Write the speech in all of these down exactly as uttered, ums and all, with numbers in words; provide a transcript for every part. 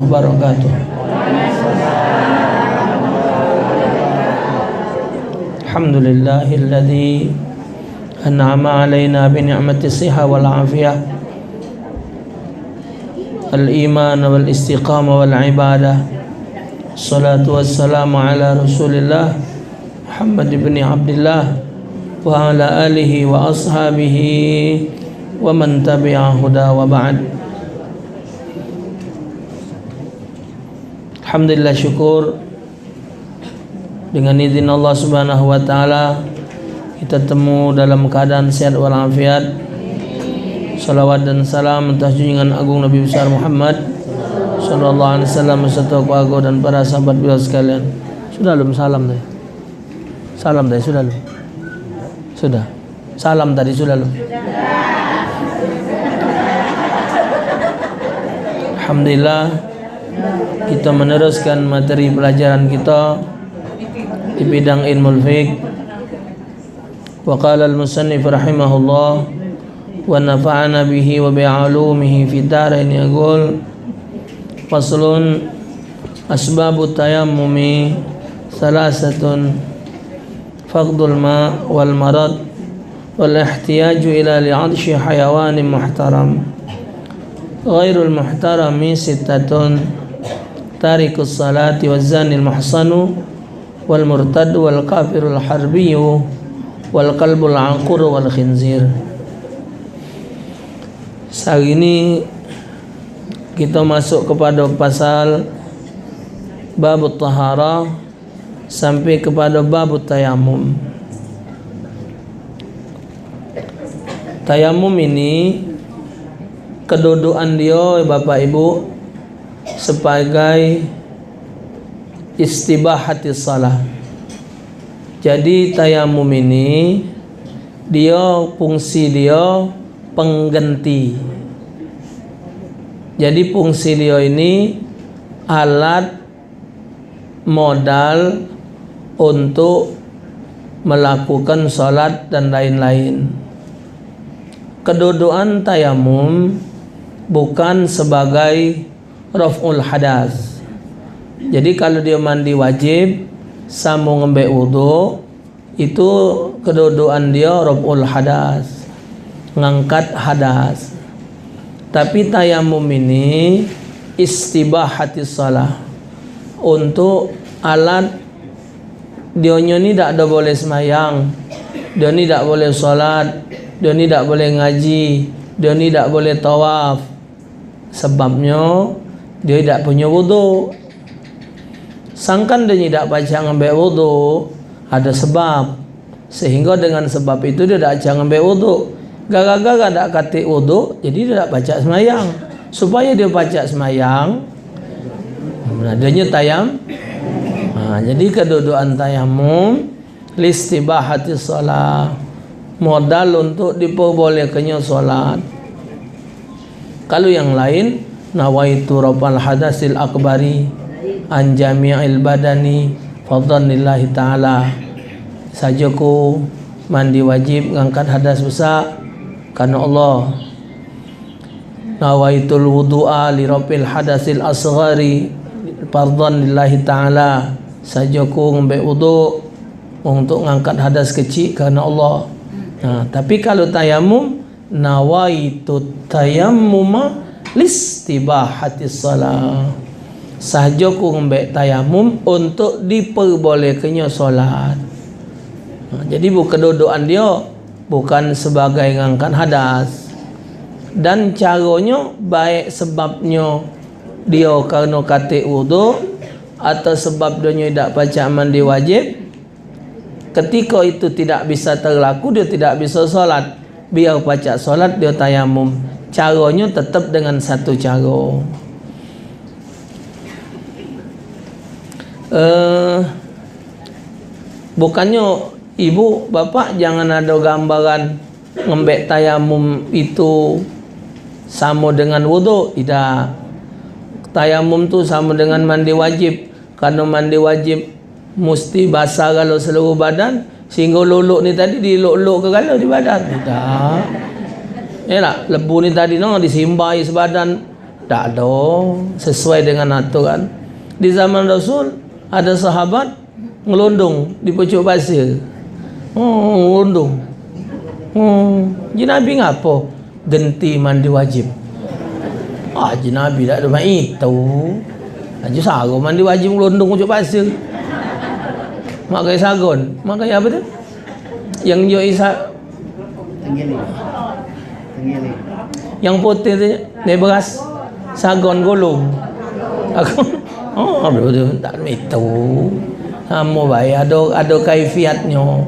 وبركاته. الحمد لله الذي أنعم علينا بنعمة الصحة والعافية، الإيمان والاستقامة والعبادة. الصلاة والسلام على رسول الله محمد بن عبد الله وعلى آله وأصحابه ومن تبع هداه وبعد. Alhamdulillah, syukur, dengan izin Allah Subhanahu wa Ta'ala, kita temu dalam keadaan sehat walafiat. Salawat dan salam atas junjungan agung Nabi besar Muhammad sallallahu alaihi wasallam beserta keluarga dan para sahabat beliau sekalian. Sudah lum salam tadi? Salam tadi sudah lum? Sudah. Salam tadi sudah lum? Alhamdulillah, kita meneruskan materi pelajaran kita di bidang ilmu fiqh. Wa qala al-musannif rahimahullah, wa nafa'ana bihi wa bi ulumihi fid darain, yaqul, faslun, asbabut tayammumi salasatun, faqdul ma wal marad wal ihtiyaju ila li'atshi hayawanin muhtaram. Ghairul muhtarami sittatun, tarikus salati waz zanil muhsanu wal murtad wal kafirul harbiyu wal kalbul aqur wal khinzir. Sehari ni kita masuk kepada pasal babut taharah sampai kepada babut tayamum. Tayamum ini kedudukan dia, Bapak Ibu, sebagai istibahatis salah. Jadi tayamum ini dia fungsi dia pengganti. Jadi fungsi dia ini alat modal untuk melakukan salat dan lain-lain. Kedudukan tayamum bukan sebagai raf'ul hadas. Jadi kalau dia mandi wajib sambung ngembek wuduk, itu kedudukan dia raf'ul hadas, ngangkat hadas. Tapi tayamum ini istibahatis salah, untuk alat dionyo ni dak ado boleh semayang, dio ni dak boleh salat, dio ni dak boleh ngaji, dio ni dak boleh tawaf. Sebabnyo dio idak punyo wuduk. Sangkan dio idak pacak ngambek wuduk, ado sebab. Sehinggo dengan sebab itu dio dak pacak ngambek wuduk. Gara-gara dak katik wuduk, jadi dio dak pacak semayang. Supayo dio pacak semayang, nah, dio nyo tayam. Nah, jadi kedudukan tayamum listibahati shalah, modal untuk diperbolehkannyo salat. Kalu yang lain, nawaitu raf'al hadasil akbari an jami'il badani fadlan lillahi ta'ala. Sajoku mandi wajib ngangkat hadas besak karena Allah. Nawaitul wudu'a li raf'il hadasil asghari fardhan lillahi ta'ala. Sajoku ngambek wuduk untuk ngangkat hadas kecik karena Allah. Nah, tapi kalau tayamum, nawaitu tayammuma listibahati shalah. Sajoku ngambek tayamum untuk diperbolehkannyo salat. Nah, jadi bu kedudukan dio bukan sebagai ngangkat hadas. Dan caronyo, baik sebabnyo dio kareno katik wuduk atau sebab dionyo idak pacak mandi wajib, ketiko itu tidak bisa terlaku, dio tidak bisa salat. Biar pacak salat, dio tayamum. Caronyo tetap dengan satu caro. Eh, bukannyo ibu, bapak jangan ado gambaran ngembek tayamum itu samo dengan wuduk, idak. Tayamum tu samo dengan mandi wajib. Kareno mandi wajib musti basah galo seluruh badan, sehinggo lolok ni tadi dilolok-lolok ke galo di badan. Idak. Iyolah, lebu ni tadi no disimbai sebadan, Dak ado, sesuai dengan aturan. Di zaman Rasul, ada sahabat ngelundung di pucuk pasir. Oh, ngelundung. Oh, ji Nabi ngapo? Genti mandi wajib. Ah, ji Nabi dak ado mak itu. Aju saro mandi wajib ngelundung pucuk pasir. Mak gaya sagon. Mak gaya apo tu? Yang jo isa Tenggiling. Tenggiling. Yang putih tu, ni beras sagon gulung. Aku, oh, aduh, tu, tak itu. Samo bae, ado, ado kaifiatnyo.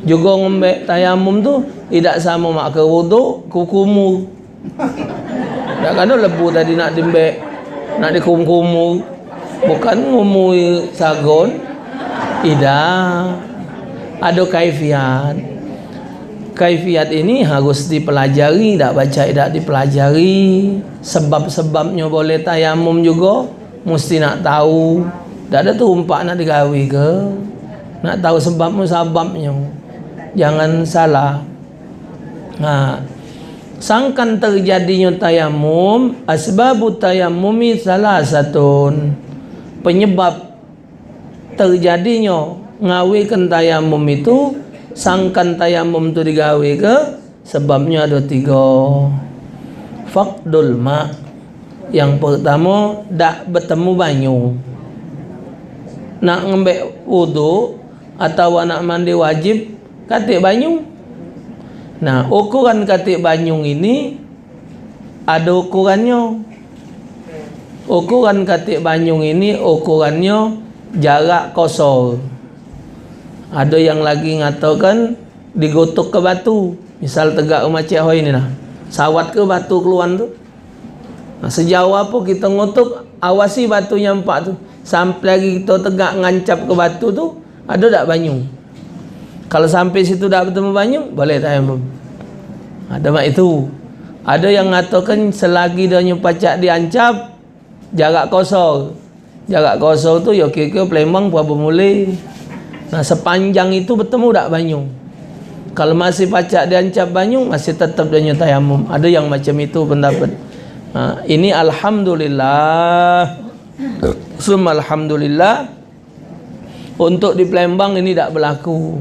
Jugo ngembek tayamum tu, idak samo mak ke wuduk, kukumu. Dak kado lebu tadi nak diembek, nak dikum-kumu. Bukan ngumui sagon. Idak. Ado kaifiat. Kaifiat ini harus dipelajari, dak pacak idak dipelajari. Sebab-sebabnyo boleh tayamum jugo, musti nak tau. Dak ado tumpak nak digawe ke. Nak tau sebab musababnyo. Jangan salah. Nah, sangkan terjadinyo tayamum, asbabu tayamumi salasatun. Penyebab terjadinyo ngawekan tayamum itu, sangkan tayamum tu digaweke, sebabnyo ado tigo. Faqdul ma, yang pertamo, dak betemu banyu. Nak ngembek wuduk atawa nak mandi wajib, katik banyu. Nah, ukuran katik banyu ini ado ukurannyo. Ukuran katik banyu ini ukurannyo jarak kosor. Ado yang lagi ngatokan digotok ke batu. Misal tegak rumah Cik Hoi ni nah. Sawat ke batu keluan tu. Nah, sejauh apo kito ngotok, awasi batu nyampak tu. Sampai lagi kito tegak ngancap ke batu tu, ado dak banyu? Kalu sampai situ dak betemu banyu, boleh tayamum. Ado mak itu. Ado yang ngatokan selagi dio nyo pacak diancap, jarak kosor. Jarak kosor tu yo kiro-kiro Palembang Pulau Bemule. Nah, sepanjang itu betemu dak banyu? Kalu masih pacak diancap banyu, masih tetap dio nyo tayamum. Ado yang macam itu pendapat. Nah, ini alhamdulillah. Summa alhamdulillah. Untuk di Palembang ini dak belaku.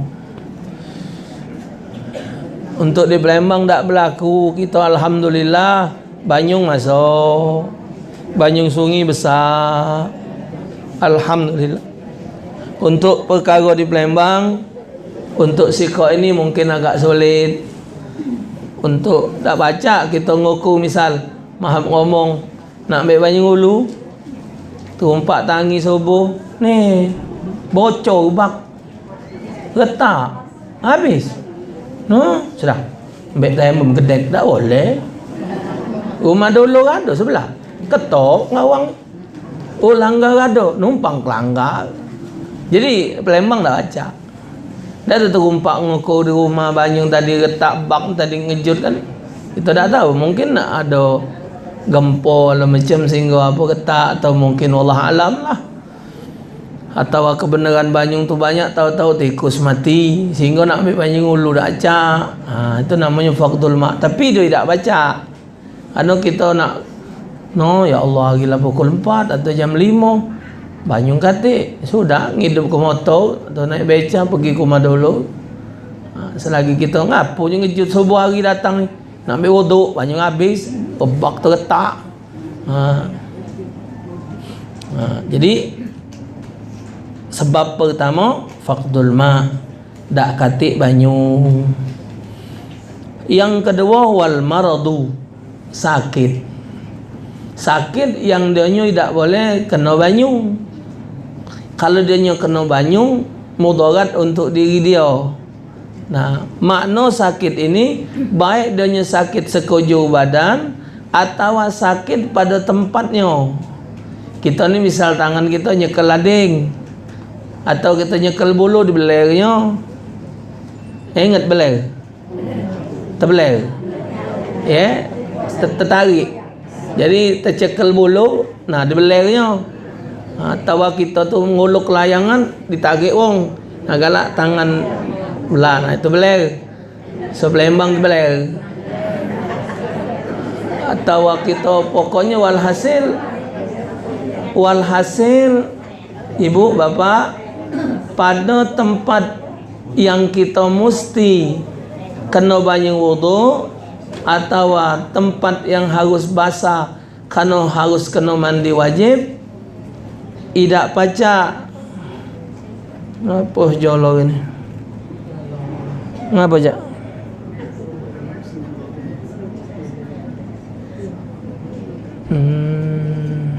Untuk di Palembang dak belaku. Kito alhamdulillah, banyung masuk. Banyung sungi besak. Alhamdulillah. Untuk perkara di Palembang, untuk sikok ini mungkin agak sulit. Untuk dak pacak kito ngukur, misal, mahap ngomong, nak ambek banyu ngulu, tumpak tangi subuh, ni, bocor bak, retak, habis. Nah, sudah. Ambek tayamum gedek, dak boleh. Rumah dulu ado sebelah. Ketok ngawang. Oh, langgar ado, numpang kelanggar. Jadi, Palembang dak pacak. Dak ado terumpak ngukur di rumah, banyu tadi retak, bak tadi ngejut kan. Kito dak tau, mungkin ado gempo lah macam sehingga apo retak, atau mungkin wallah alam lah. Atau kebenaran banyu tu banyak, tau-tau tikus mati, sehingga nak ambil banyu ngulu dak pacak. Ha, itu namonyo faqdul ma. Tapi dio dak pacak. Anu kito nak, no, ya Allah, hari lah pukul empat atau jam limo, banyu katik, sudah ngidup ke motor atau naik beca pergi ke rumah dulu. Ha, selagi kito ngapo je ngejut subuh hari datang ni, nak ambil wuduk, banyu habis, bebak tu retak. Ha. Ha, jadi sebab pertama faqdul ma. Dak katik banyu. Yang kedua, wal maradu, sakit. Sakit yang dionyo idak boleh keno banyu. Kalu dionyo keno banyu, mudarat untuk diri dio. Nah, makno sakit ini, baik dionyo sakit sekujur badan atawa sakit pada tempatnyo. Kito ni misal tangan kito nyekel lading, atau kito nyekel bulu di belernyo. Ingat beler? Tebeler. Ya, te- tetarik. Jadi tecekel bulu, nah di belernyo. Nah, atawa kito tu nguluk layangan, ditarik wong. Nah, galak tangan belah, nah itu beler. So Palembang beler. Atawa kita, pokoknya walhasil, walhasil, ibu, bapak, pada tempat yang kita mesti kena banyu wudu, atawa tempat yang harus basah, karena harus kena mandi wajib, idak pacak. Ngapo jolo ini? Ngapo, Cak? Hmm.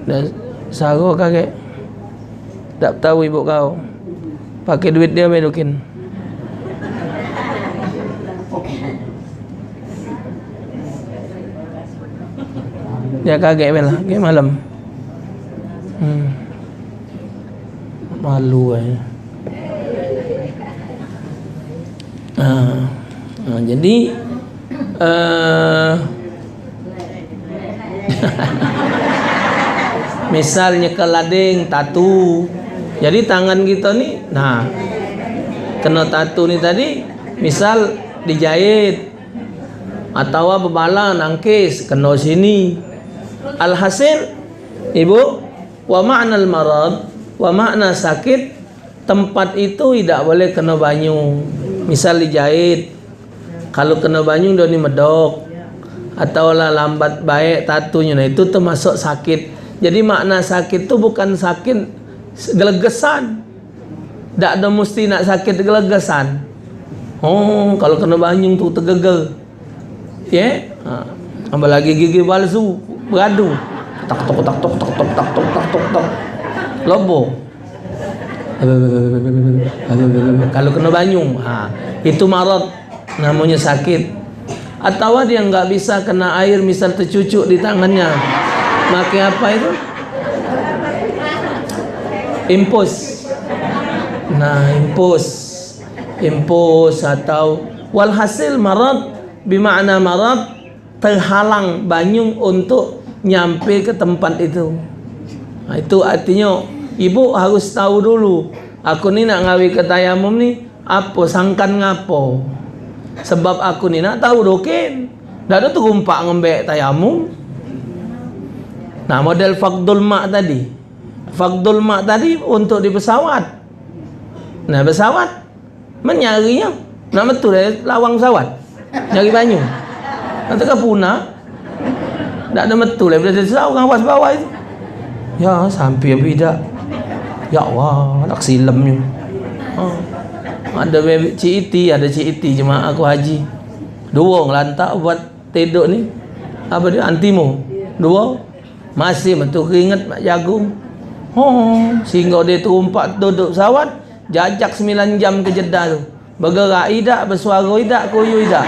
Dah saro kagek. Dak tahu ibu kau. Pakai duit dia main dukin. Dia kagek main lah, kagek malam. Hmm. Malu eh. Nah, nah, jadi eh misal nyekel lading, tatu. Jadi tangan kita ni, nah, kena tatu ni tadi, misal dijahit atawa bebala nangkis, kena sini. Alhasil, ibu, wa ma'nal marad, wa makna sakit, tempat itu idak boleh kena banyu. Misal dijahit, kalu kena banyu dah ni medok, atau lah lambat baik tatunyo, nah itu termasuk sakit. Jadi makna sakit tu bukan sakit gelegesan. Dak ada mesti nak sakit gelegesan. Oh, kalu kena banyu tu tegeger. Ye? Ha. Tambah lagi gigi palsu, beradu. Tak tok tak tok tak tok tak tok tak tok tak. Lobo. Kalu kena banyu, ha, itu marad, namonyo sakit. Atawa dia nggak bisa kena air, misal tercucuk di tangannya. Pakai apa itu? Impus. Nah, impus. Impus atau walhasil marad, bima'na marad, terhalang banyu untuk nyampe ke tempat itu. Nah, itu artinyo ibu harus tahu dulu, aku ni nak ngawi ke tayamum ni, apo sangkan ngapo? Sebab aku ni nak tahu doken. Dak ada terumpak ngembek tayamum. Nah, model faqdul ma tadi. Faqdul ma tadi untuk di pesawat. Nah, pesawat men nyari nyo, nak metu dari lawang pesawat. Nyari banyu. Nak tengah punah. Dak ada metu lah, bila susah orang awas bawah itu. Ya, sampai apa idak. Ya Allah, nak silemnyo. Ha. Ada bebek C E T, ada C E T jemaah aku haji. Dua ngelantak buat tedok ni. Apa dia? Antimo. Dua. Masih metu keringet mak jagung. Ho, sehingga dia terumpak duduk pesawat, jajak sembilan jam ke Jeddah tu. Begerak idak, besuara idak, kuyu idak.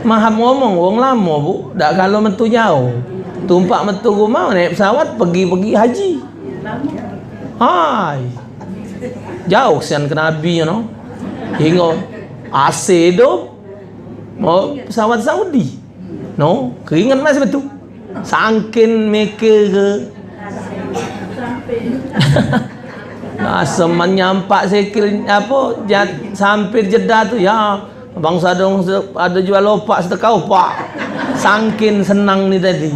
Mahap ngomong, wong lamo, Bu. Dak kalo metu jauh. Tumpak metu rumah, naik pesawat, pergi-pergi haji. Hai. Jauh kesian ke Nabi, you know. Hingga A C hidup, mau pesawat Saudi. No, keringet masih betul. Sangkin mikir ke. Nah, semen nyampak sikil apa, jat, sampir Jeddah tu, ya, bangsa dong se-, ada jual opak, sedekah opak. Sangkin senang ni tadi.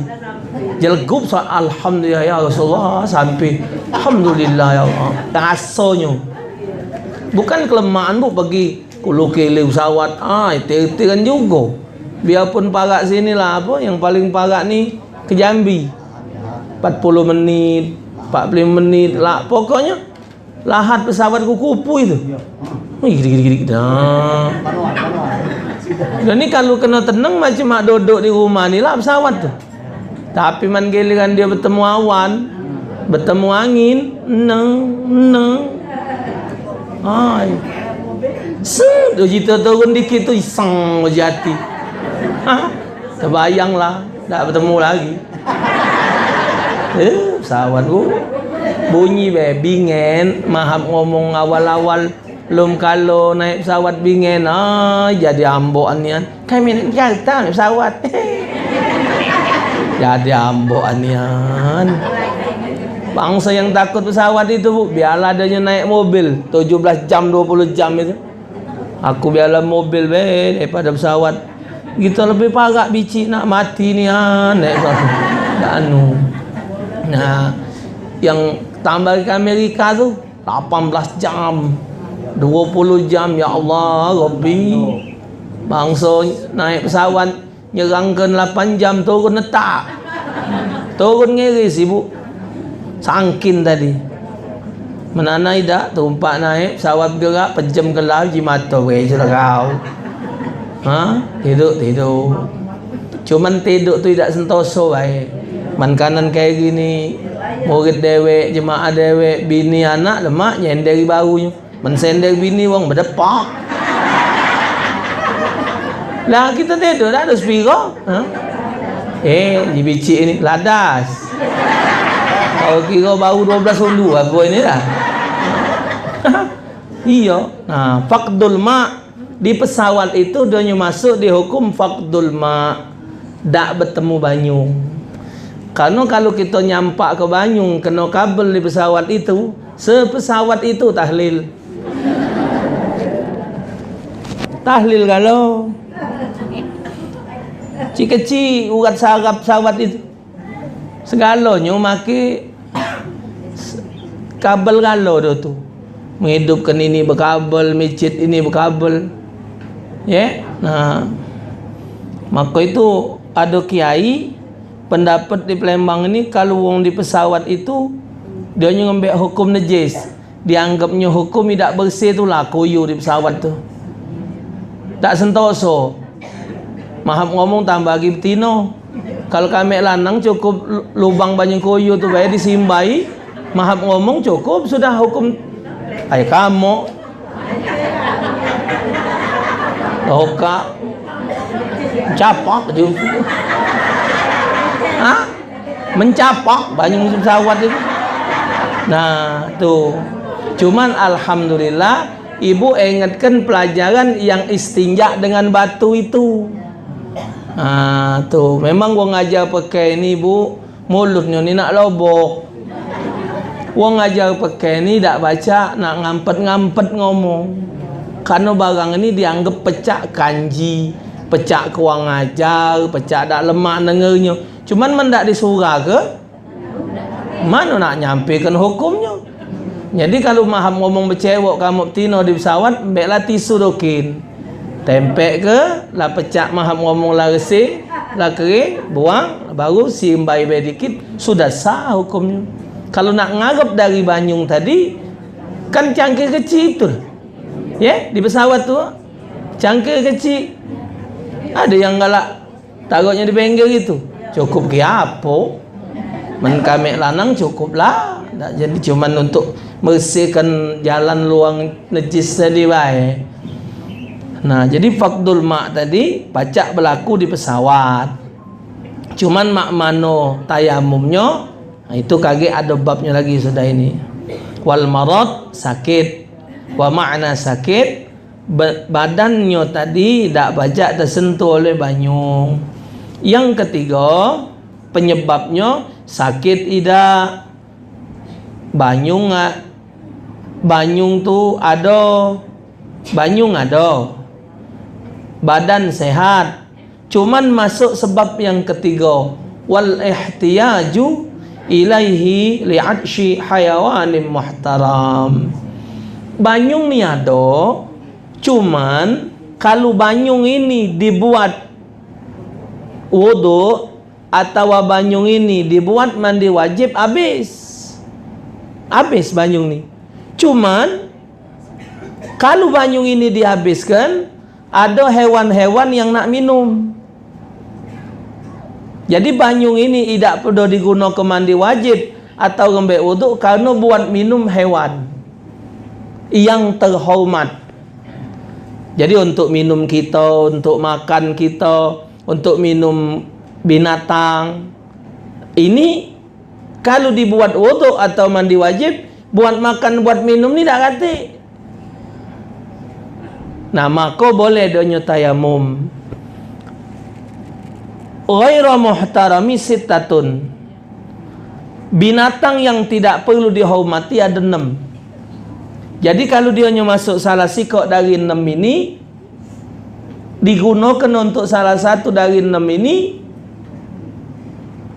Jelegup, sa-, "Alhamdulillah ya Rasulullah, sampai. Alhamdulillah ya Allah." Rasonyo. Bukan kelemahan, Bu, bagi kulu kele pesawat, ah, iti-iti kan jugo. Biarpun parak sini lah, apa, yang paling parak ni ke Jambi. Empat puluh menit, empat puluh menit lah. Pokoknya, lahat pesawat ku kupu itu. Wih, gede, gede, gede, gede. Nah. Dan ni kalu kena tenang, macam mak duduk di rumah ni lah pesawat tu. Tapi man giliran dia betemu awan, betemu angin, neng, neng. Ai. Set, uji tu turun dikit tu, iseng uji hati. Hah? Terbayang lah, dak betemu lagi. Eh, pesawat ku bunyi be, bingen, mahap ngomong awal-awal, lum kalo naik pesawat bingen, ah, jadi ambokan nian. Kami ni Jakarta naik pesawat. Jadi ambokan nian. Bangsa yang takut pesawat itu, Bu, biarlah adanya naik mobil tujuh belas jam, dua puluh jam itu. Aku biarlah mobil be daripada pesawat. Kito lebih parak bicik nak mati nian, nek dak anu. Nah, yang tambah ke Amerika tu, lapan belas jam, dua puluh jam, ya Allah, Rabbi. Bangso naik pesawat, nyerangke lapan jam, turun netak. Turun ngeri sibuk. Sangkin tadi. Menanai dak, tumpak naik, pesawat gerak, pejem ke lau, ji mato, weh, sudah kau. Ha? Tiduk, tiduk. Cuman tiduk tu idak sentoso bae. Man kanan kiri ni, murid dewek, jemaah dewek, bini anak lemak nyender di bahunyo. Men sender bini wong bedepak. Lah, kito tiduk dak ado sepiro. Ha? Eh, di bicik ni ladas. Kau kiro baru dua belas ulu aku ini dah. Iyo. Nah, faqdul ma di pesawat itu dio masuk di hukum faqdul ma. Dak betemu banyu. Kareno kalu kito nyampak ke banyu keno kabel di pesawat itu, sepesawat itu tahlil. Tahlil galo. Cik kecik urat sarap pesawat itu. Segalonyo make kabel galo dio tu. Menghidupkan ini bekabel, micit ini bekabel. Ye? Nah. Maka itu ado kiai pendapat di Palembang ini kalu wong di pesawat itu dio nyo ngembek hukum najis. Dianggapnyo hukum idak bersih tu lah koyo di pesawat tu. Dak sentoso. Mahap ngomong tambah lagi betino. Kalu kamek lanang cukup lu-, lubang banyu koyo tu bae disimbai. Mahap ngomong cukup sudah hukum. Ai kamu. Tokak. Capak je. Hah? Mencapak banyu pesawat itu. Nah, tu. Cuman alhamdulillah ibu ingatkan pelajaran yang istinja dengan batu itu. Nah, tu. Memang gua ngajar pakai ini, Bu. Mulutnyo ni nak lobok. Wong ajar pakai ni dak pacak nak ngampet-ngampet ngomong. Kareno barang ni dianggap pecak kanji, pecak kurang ajar, pecak dak lemak dengernyo. Cuman men dak disurahke, mano nak nyampekan hukumnyo? Jadi kalu mahap ngomong becewok kamu betino di pesawat, embeklah tisu dokin. Tempekke, lah pecak mahap ngomong lah resing, lah kering, buang, baru simbai be dikit, sudah sah hukumnyo. Kalu nak ngarep dari banyung tadi, kan cangkir kecik tu. Ye, di pesawat tu, cangkir kecik. Ado yang galak taroknyo di pinggir itu. Cukup ke apo? Men kamek lanang cukup lah. Dak jadi cuman untuk meresihkan jalan luang najis tadi bae. Nah, jadi faqdul ma tadi pacak berlaku di pesawat. Cuman mak mano tayamumnyo, nah, itu kagek ado babnyo lagi sudah ini. Wal marad, sakit. Wa ma'na sakit, ba-, badannyo tadi dak pacak tersentuh oleh banyu. Yang ketigo, penyebabnyo sakit idak, banyu nga-, banyu tu ado, banyu ado, badan sehat. Cuman masuk sebab yang ketigo, wal ihtiyaju ilaihi li'atsyi hayawanin muhtaram. Banyung ni ado, cuman kalu banyung ini dibuat wuduk atawa banyung ini dibuat mandi wajib, habis. Habis banyung ni. Cuman kalu banyung ini dihabiskan, ado hewan-hewan yang nak minum. Jadi banyung ini idak perlu digunoke mandi wajib atau ngembek wuduk kareno buat minum hewan yang terhormat. Jadi untuk minum kito, untuk makan kito, untuk minum binatang, ini kalu dibuat wuduk atau mandi wajib, buat makan, buat minum ni dak katek. Nah, mako boleh donyo tayamum. Ghaira muhtarami sittatun. Binatang yang tidak perlu dihormati ada enam. Jadi, kalu dionyo masuk salah sikok dari enam ini, digunoke untuk salah satu dari enam ini,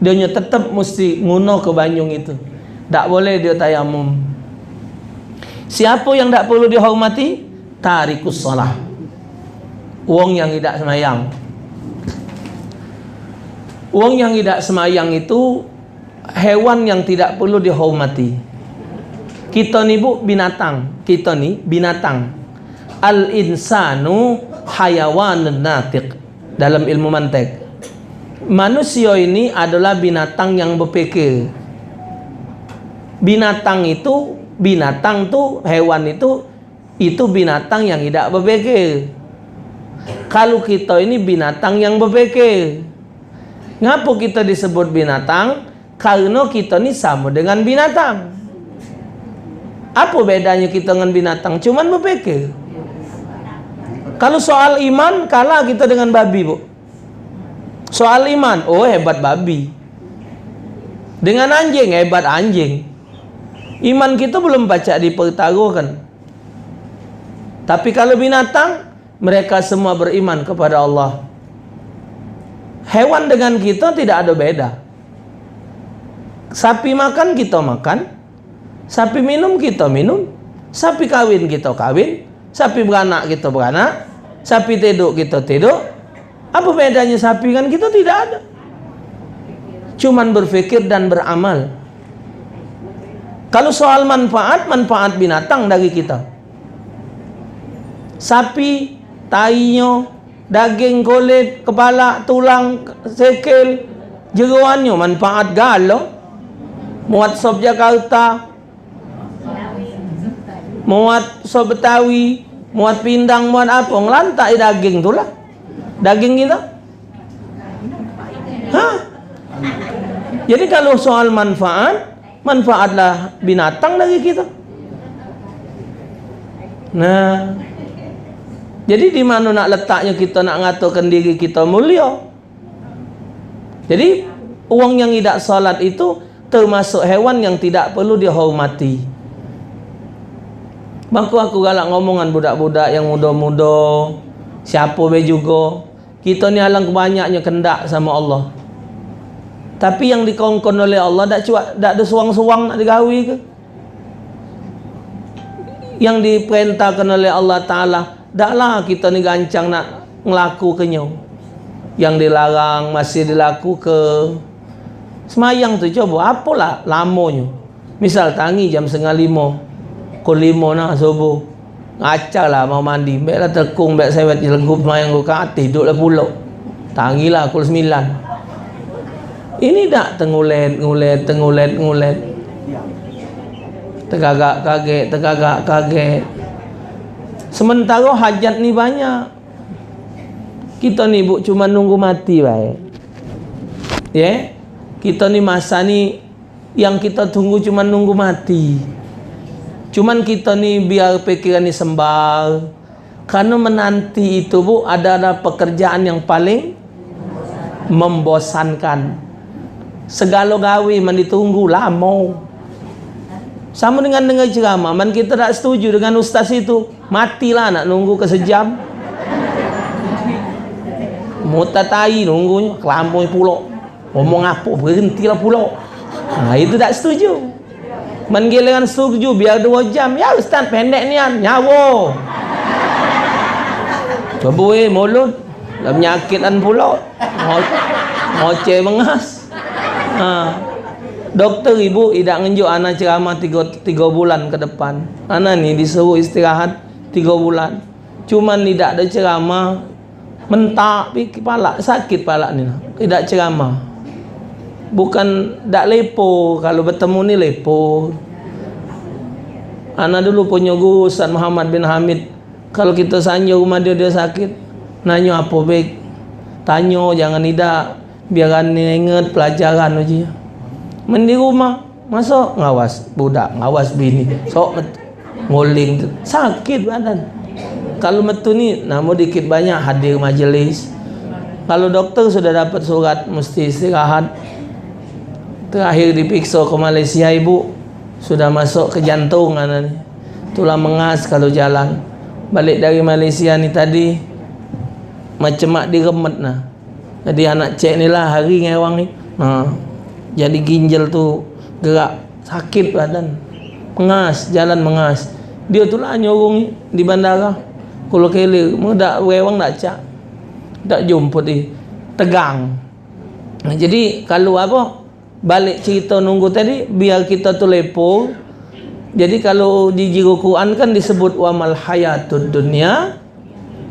dionyo tetep musti ngunoke banyu itu. Dak boleh dio tayamum. Siapo yang dak perlu dihormati? Tarikus shalah. Wong yang idak semayang. Wong yang idak semayang itu hewan yang tidak perlu dihormati. Kito ni, Bu, binatang. Kito ni binatang. Al insanu hayawanun natiq dalam ilmu mantek. Manusia ini adalah binatang yang berpikir. Binatang itu, binatang tu, hewan itu, itu binatang yang idak berpikir. Kalu kito ini binatang yang berpikir. Ngapo kito disebut binatang? Kareno kito ni samo dengan binatang. Apo bedanyo kito dengan binatang? Cuman berpikir. Kalu soal iman, kalah kito dengan babi, Bu. Soal iman, oh, hebat babi. Dengan anjing, hebat anjing. Iman kito belum pacak dipertaruhkan. Tapi kalu binatang, mereka semua beriman kepada Allah. Hewan dengan kito tidak ado beda. Sapi makan, kito makan. Sapi minum, kito minum. Sapi kawin, kito kawin. Sapi beranak, kito beranak. Sapi tiduk, kito tiduk. Apo bedanyo sapi ngan kito? Tidak ado. Cuman berpikir dan beramal. Kalu soal manfaat, manfaat binatang dari kito. Sapi, tainyo, daging, kulit, kepala, tulang, sikil, jeroannyo manfaat galo. Muat sop Jakarta, muat sop Betawi, muat pindang, muat apo, ngelantak daging tu lah. Daging kito. Hah? Jadi kalu soal manfaat, manfaatlah binatang dari kito. Nah, jadi di mano nak letaknyo kito nak ngatokan diri kito mulio? Jadi, wong yang idak salat itu termasuk hewan yang tidak perlu dihormati. Mako aku galak ngomongan budak-budak yang mudo-mudo, siapo be jugo, kito ni alang kebanyaknyo kendak samo Allah. Tapi yang dikongkon oleh Allah dak cuak, dak ado suang-suang nak digawe ke. Yang diperintahkan oleh Allah Taala, daklah kito ni gancang nak ngelakukenyo. Yang dilarang masih dilakuke. Semayang tu coba, apolah lamonyo. Misal tangi jam setengah limo, pukul limo nah subuh. Ngacau lah mau mandi, mbek lah tekung, mbek sewet nyelegup semayang ku kat, tiduk lah pulo. Tangi lah pukul sembilan. Ini dak tengulet, ngulet, tengulet, ngulet. Tegagak kagek, tegagak kagek. Sementaro hajat ni banyak. Kito ni, Bu, cuma nunggu mati bae. Ye? Kito ni masa ni yang kito tunggu cuma nunggu mati. Cuman kito ni biar pikiran ni sembal. Karena menanti itu, Bu, adalah pekerjaan yang paling membosankan. Segalo gawe men ditunggu, lamo. Samo dengan dengar ceramah, men kito dak setuju dengan ustaz itu, matilah nak nunggu ke sejam. Muta tai nunggunyo, kelamo pulo. Ngomong apo, berhentilah pulo. Nah, itu dak setuju. Men giliran setuju, biar duo jam. Ya, ustaz, pendek nian. Nyawo. Coba, eh, mulut. Lah penyakitan pulo. Ngo-, ngoceh mengas. Ha. Dokter ibu idak ngenjuk ana ceramah tigo, tigo bulan ke depan. Ana ni disuruh istirahat tigo bulan. Cuman idak ado ceramah, mentak pi kepala, sakit palak ni nah. Idak ceramah. Bukan dak lepo, kalu betemu ni lepo. Ana dulu punyo guru Ustaz Muhammad bin Hamid, kalu kito sanjo rumah dio, dio sakit, nanyo apo be? Tanyo, jangan idak. Biar ane inget pelajaran uji. Men di rumah, masuk ngawas budak, ngawas bini. Sok met-, nguling tu. Sakit badan. Kalu metu ni, namo dikit banyak hadir majelis. Kalu dokter sudah dapat surat, mesti istirahat. Terakhir dipikso ke Malaysia, ibu. Sudah masuk ke jantung, ana ni. Tulang mengas kalu jalan. Balik dari Malaysia ni tadi, Macam mak diremet nah. Jadi anak cek ni lah hari ngewang ni. Nah, jadi ginjal tu gerak, sakit badan. Mengas, jalan mengas. Dia tu lah nyurung di bandara. Kulo kele, mu dak wewang dak cak. Dak jumput di tegang. Nah, jadi kalu apo? Balik cerita nunggu tadi, biar kita tu lepo. Jadi kalu di jero Quran kan disebut wa mal hayatud dunya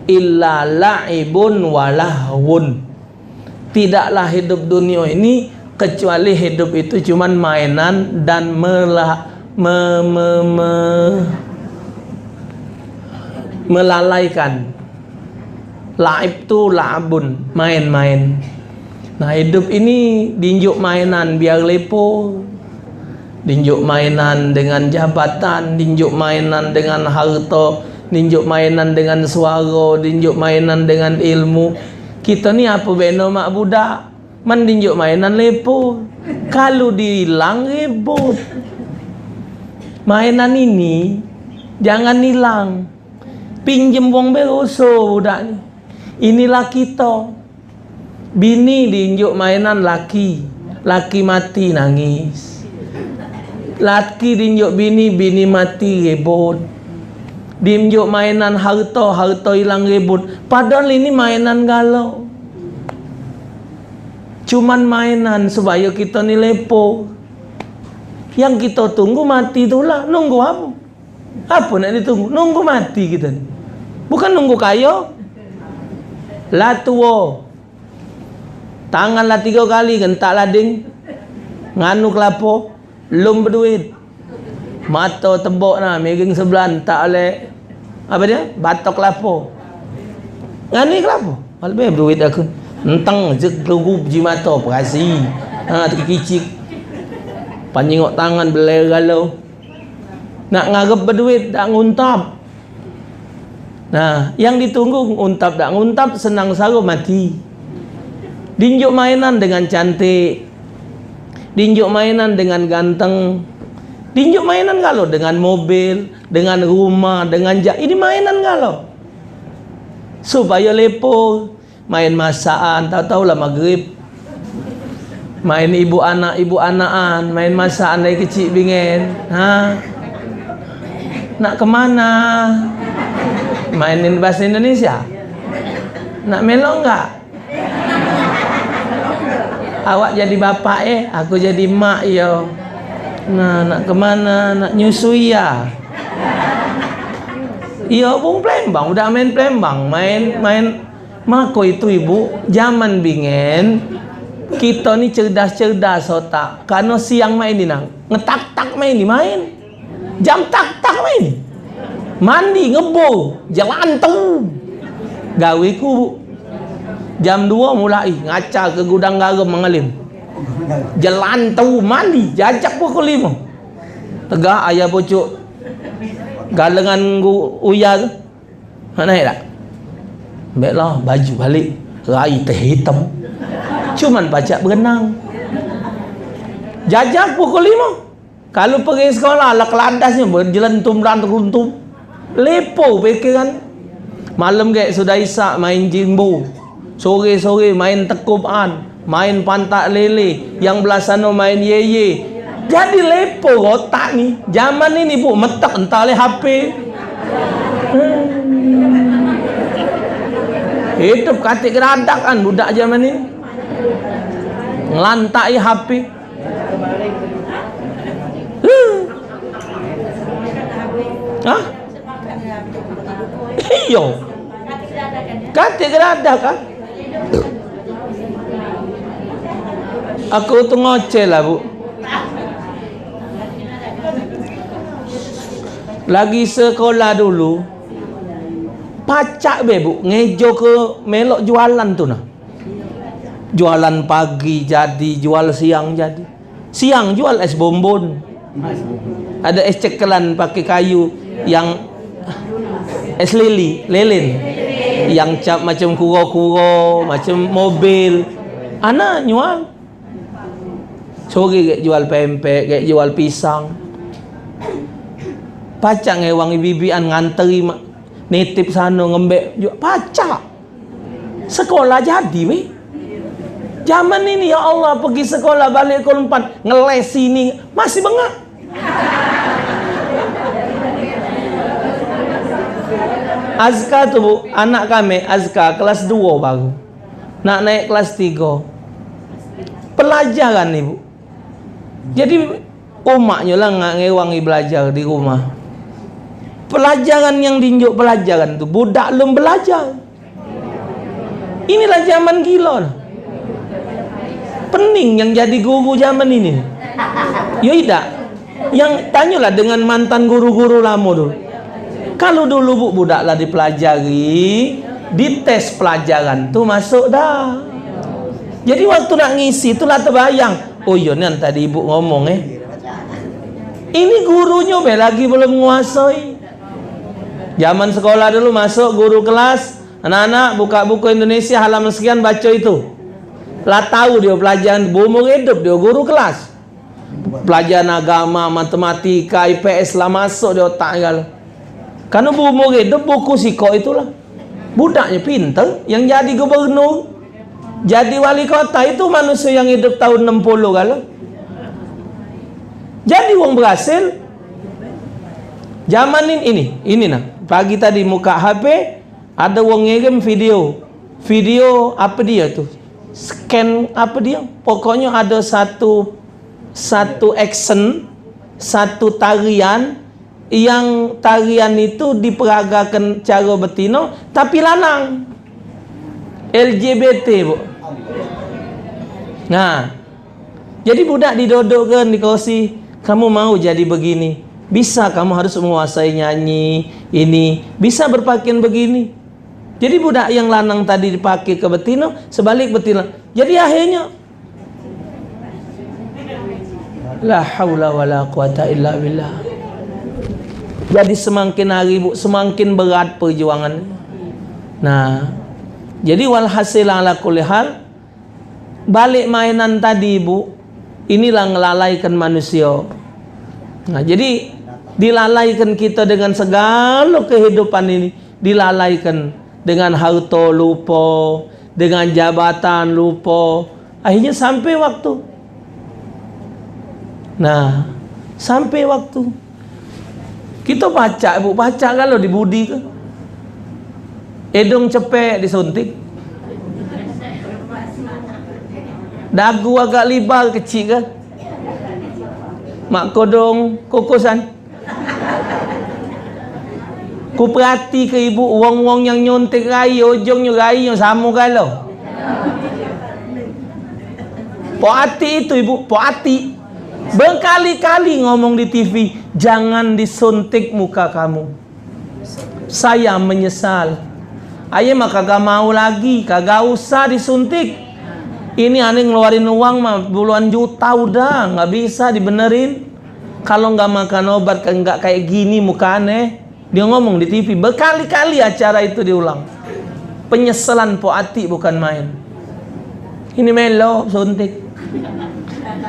illa la'ibun wa lahwun. Tidaklah hidup dunia ini kecuali hidup itu cuman mainan dan mela, me, me, me, melalaikan. Laib tu la'abun, main-main. Nah, hidup ini dinjuk mainan biar lepo. Dinjuk mainan dengan jabatan, dinjuk mainan dengan harta, dinjuk mainan dengan suara, dinjuk mainan dengan ilmu. Kita ni apa beno mak budak? Man dinjuk mainan lepo. Kalu diilang ribut. Mainan ini jangan hilang. Pinjem wong beroso budak ni. Inilah kita. Bini dinjuk mainan laki. Laki mati nangis. Laki dinjuk bini, bini mati ribut. Dinjuk mainan harta, harta hilang ribut. Padahal ini mainan galo. Cuman mainan supaya kita ni lepo. Yang kita tunggu mati tu lah. Nunggu apa? Apa nak ditunggu? Nunggu mati kita ni. Bukan nunggu kayo. Lah tuo. Tangan lah tigo kali gentak lading. Nganu kelapo. Lum beduit. Mato tebok nah, miring sebelah, entak oleh, apa dia? Batok kelapo. Ngani kelapo? Lebih beduit aku. Enteng, jek, gelugu, biji mato, perasi. Ha, tekicik. Panyingok tangan, beler galo. Nak ngarep beduit, dak nguntap. Nah, yang ditunggu nguntap dak nguntap, senang saro mati. Dinjuk mainan dengan cantik. Dinjuk mainan dengan ganteng. Dinjuk mainan galo dengan mobil, dengan rumah, dengan ja-, ini mainan galo. Supaya lepo. Main masakan, tau-tau lah maghrib. Main ibu anak, ibu anakan, main masakan dari kecik bingen. Ha? Nak kemana? Mainin bahasa Indonesia. Nak melok enggak? Awak jadi bapak eh, aku jadi mak yo. Nah, nak kemana? Nak nyusui ya? Iyo, bung Palembang, udah main Palembang, main, main Mako itu ibu, zaman bingen, kito ni cerdas-cerdas otak. Karno siang main ni nang, ngetak-tak main ni main. Jam tak-tak main ni. Mandi, ngebo, jelantu. Gaweku jam duo mulai ngaca ke gudang garam Mang Alim. Jelantu mandi, jajak pukul limo. Tegak ayah pucuk galengan uya tu. Nak naik tak? Ambek lah baju balik. Rai teh hitam. Cuman pacak berenang. Jajak pukul limo. Kalu pergi sekolah, lah keladasnyo berjelentum dan runtum. Lepo pikiran. Malam gek sudah isak main jimbo. Sore-sore main tekuban, main pantak lele, yang belah sano main yeye. Jadi lepo otak ni. Zaman ini, Bu, metek entah leh H P. Hidup katik geradak kan budak zaman ini. Ngelantaki H P. Hah? Iyo. Katik geradak kan? Aku tu ngoceh lah, Bu. Lagi sekolah dulu, pacak be, Bu, ngejo ke melok jualan tu nah. Jualan pagi jadi, jual siang jadi. Siang jual es bonbon. Ada es cekelan pakai kayu yang es lili, lilin. Yang cap macam kuro-kuro, macam mobil. Ana nyual. Sore gek jual pempek, gek jual pisang. Pacak ngewang bibian nganteri ma-, nitip sano ngembek jual. Pacak. Sekolah jadi, weh. Zaman ini, ya Allah, pergi sekolah, balik kol empat, ngeles sini, masih bengak. Azka tu, Bu, anak kami, Azka, kelas duo baru. Nak naik kelas tigo. Pelajaran ni, Bu. Jadi, umaknyo lah ngak ngewangi belajar di rumah. Pelajaran yang dinjuk pelajaran tu, budak lum belajar. Inilah zaman gilo lah. Pening yang jadi guru zaman ini. Yo idak. Yang tanyolah dengan mantan guru-guru lamo dulu. Kalu dulu, Bu, budak lah dipelajari, dites pelajaran tu masuk dah. Jadi waktu nak ngisi tu lah tebayang. Oh iyo, nian tadi ibu ngomong, eh. Ini gurunyo be lagi belum nguasai. Zaman sekolah dulu masuk guru kelas, anak-anak buka buku Indonesia halaman sekian, baca itu. Lah tahu dio pelajaran, beumur hidup dio guru kelas. Pelajaran agama, matematika, I P S lah masuk di otak galo. Karena beumur hidup buku sikok itulah. Budaknyo pinter, yang jadi gubernur, jadi wali kota itu manusia yang hidup tahun enam puluh galo. Jadi wong berhasil. Zaman ini, ini, ini nah. Pagi tadi muka H P, ada wong ngirim video. Video apa dia tu? Scan apa dia? Pokoknya ada satu, satu action, satu tarian yang tarian itu diperagakan cara betino tapi lanang. L G B T, Bu. Nah, jadi budak didodokkan di kursi, kamu mau jadi begini. Bisa, kamu harus menguasai nyanyi, ini. Bisa berpakaian begini. Jadi budak yang lanang tadi dipakai ke betino, sebalik betino. Jadi akhirnya, la haula wala quwata illa billah. Jadi semakin hari, Bu, semakin berat perjuangan. Nah, jadi walhasil ala kulli hal, balik mainan tadi, Bu, inilah ngelalaikan manusia. Nah, jadi dilalaikan kita dengan segala kehidupan ini, dilalaikan dengan harta lupa, dengan jabatan lupa. Akhirnya sampai waktu. Nah, sampai waktu. Kita pacak, Bu, pacak kalau di budi ke. Hidung cepek disuntik. Dagu agak libar kecil ke. Mak kodong kukusan. Ku perhati ke ibu, wong-wong yang nyuntik rai, ujungnyo rai yang samo galo. Pok Atik itu, Ibu, Pok Atik. Berkali-kali ngomong di T V, "Jangan disuntik muka kamu. Saya menyesal." Aye mah kagak mau lagi, kagak usah disuntik. Ini ane ngeluarin uang mah puluhan juta udah, nggak bisa dibenerin. Kalau nggak makan obat, nggak kayak gini mukane. Dia ngomong di T V, berkali-kali acara itu diulang. Penyesalan Pok Atik bukan main. Ini melo suntik.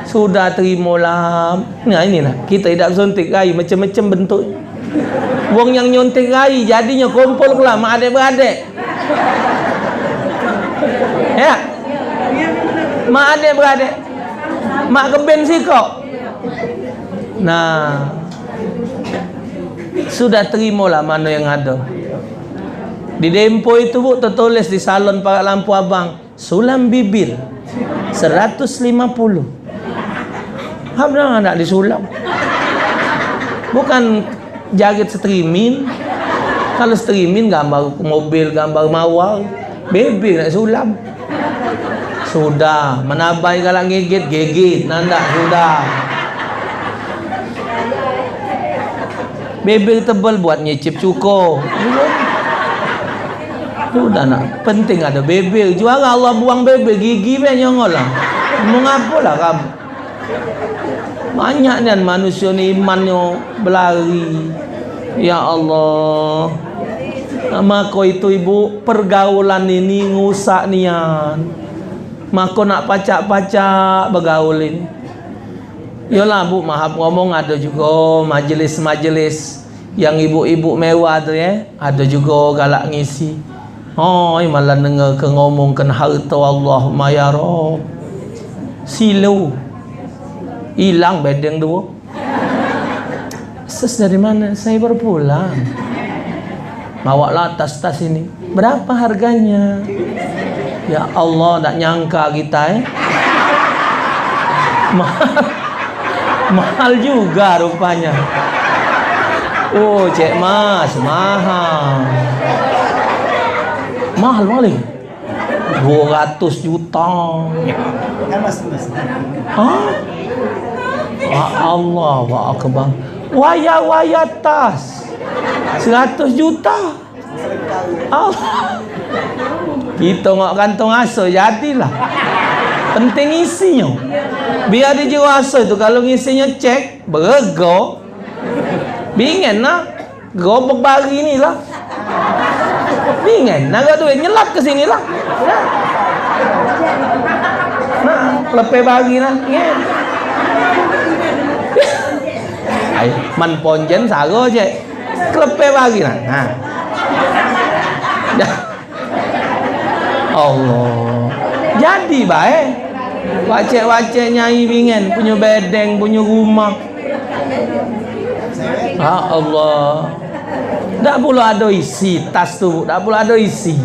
Sudah terima lah. Nah, ini nah, kita idak suntik rai macam-macam bentuk. Wong yang nyuntik rai jadinya kumpul pula mak adek beradik. Ya. Mak adek beradik. Mak keben sikok. Nah. Sudah terima lah mano yang ada. Di Dempo itu, Bu, tertulis di salon parak lampu abang, sulam bibir seratus lima puluh. Apa nak disulam? Bukan jarit streaming. Kalau streaming gambar mobil, gambar mawar, bibir nak sulam. Sudah, menabai galak gigit, gigit, nandak sudah. Bibir tebal buat nyicip cuko. Sudah nak, penting ada bibir. Juara Allah buang bibir, gigi be nyongol lah. Mau ngapo lah kamu? Banyak nian manusia ni imannyo belari. Ya Allah. Mako itu, Ibu, pergaulan ini ngusak nian. Mako nak pacak-pacak begaul ini. Yolah, Bu, maaf ngomong, ada juga majelis-majelis yang ibu-ibu mewah tu, ya, ada juga galak ngisi. Oi, malah nengok ke ngomong ke harta Allah, ya Rob. Silu. Hilang bedeng dua. Ses dari mana? Saya baru pulang. Bawalah tas-tas ini. Berapa harganya? Ya Allah, tak nyangka kita, eh. Mahal, mahal juga rupanya. Oh, cek mas, mahal. Mahal paling. Dua ratus juta. Hah? Ya Allah, wa akbar. Waya-waya tas. Seratus juta. Allah. Kita ngok kantong aso jadilah. Penting isinyo. Biar di jero aso tu, kalau ngisinyo cek, berego. Bingen nah. Gerobok bari ni lah. Bingen nah, agak duit nyelap ke sini lah. Nah, lepe bari nah. Ai, man ponjen saro je. Kelepe bari nah. Nah. Ya. Allah. Jadi bae. Wacek-wacek nyai bingen, punyo bedeng, punyo rumah. Ya Allah. Dak pulo ado isi tas tu, dak pulo ado isi.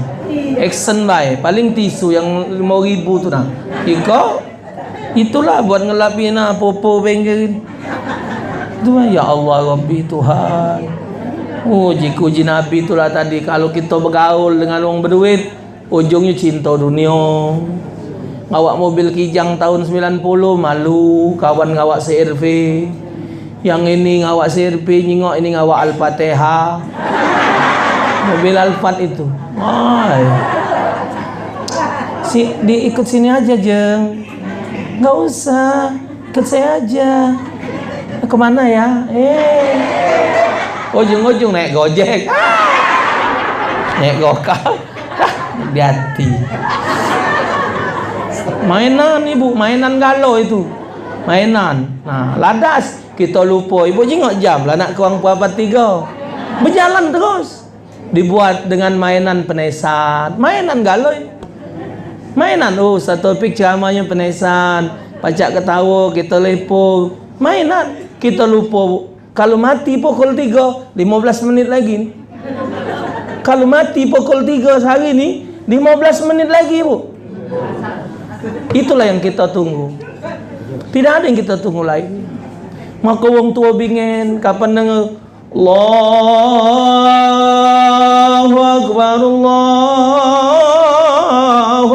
Action bae, paling tisu yang limo ribu tu nah. Iko Itulah buat ngelapina popo bengkerin. Tu, ya Allah Rabbi Tuhan. Uji kuji Nabi itulah tadi, kalau kito begaul dengan wong beduit, ujungnyo cinto dunio. Ngawak mobil Kijang tahun sembilan puluh, malu kawan ngawak C R V. Yang ini ngawak C R V, nyingok ini ngawak Al-Fatihah. Mobil Alphard itu. Wah. Si, di, ikut sini aja, Jeng. Nggak usah. Ikut saya aja. Kemana ya? Eh. Ujung-ujung naik Gojek. Naik Gokar. Hati-hati. Mainan, Ibu, mainan galo itu. Mainan. Nah, ladas. Kito lupo, ibu jingok jam lah nak kurang pukul tigo. Bejalan terus. Dibuat dengan mainan penesan, mainan galoi. Mainan, oh, Ustaz Taufik ceramanyo penesan, pacak ketawo, kito lepo. Mainan, kito lupo. Kalu mati pukul tigo, limo belas menit lagi. Kalu mati pukul tigo sehari ni, limo belas menit lagi, Bu. Itulah yang kita tunggu. Tidak ada yang kita tunggu lagi. Maka wong tua bingen, kapan denger, "Allahu Akbar, Allahu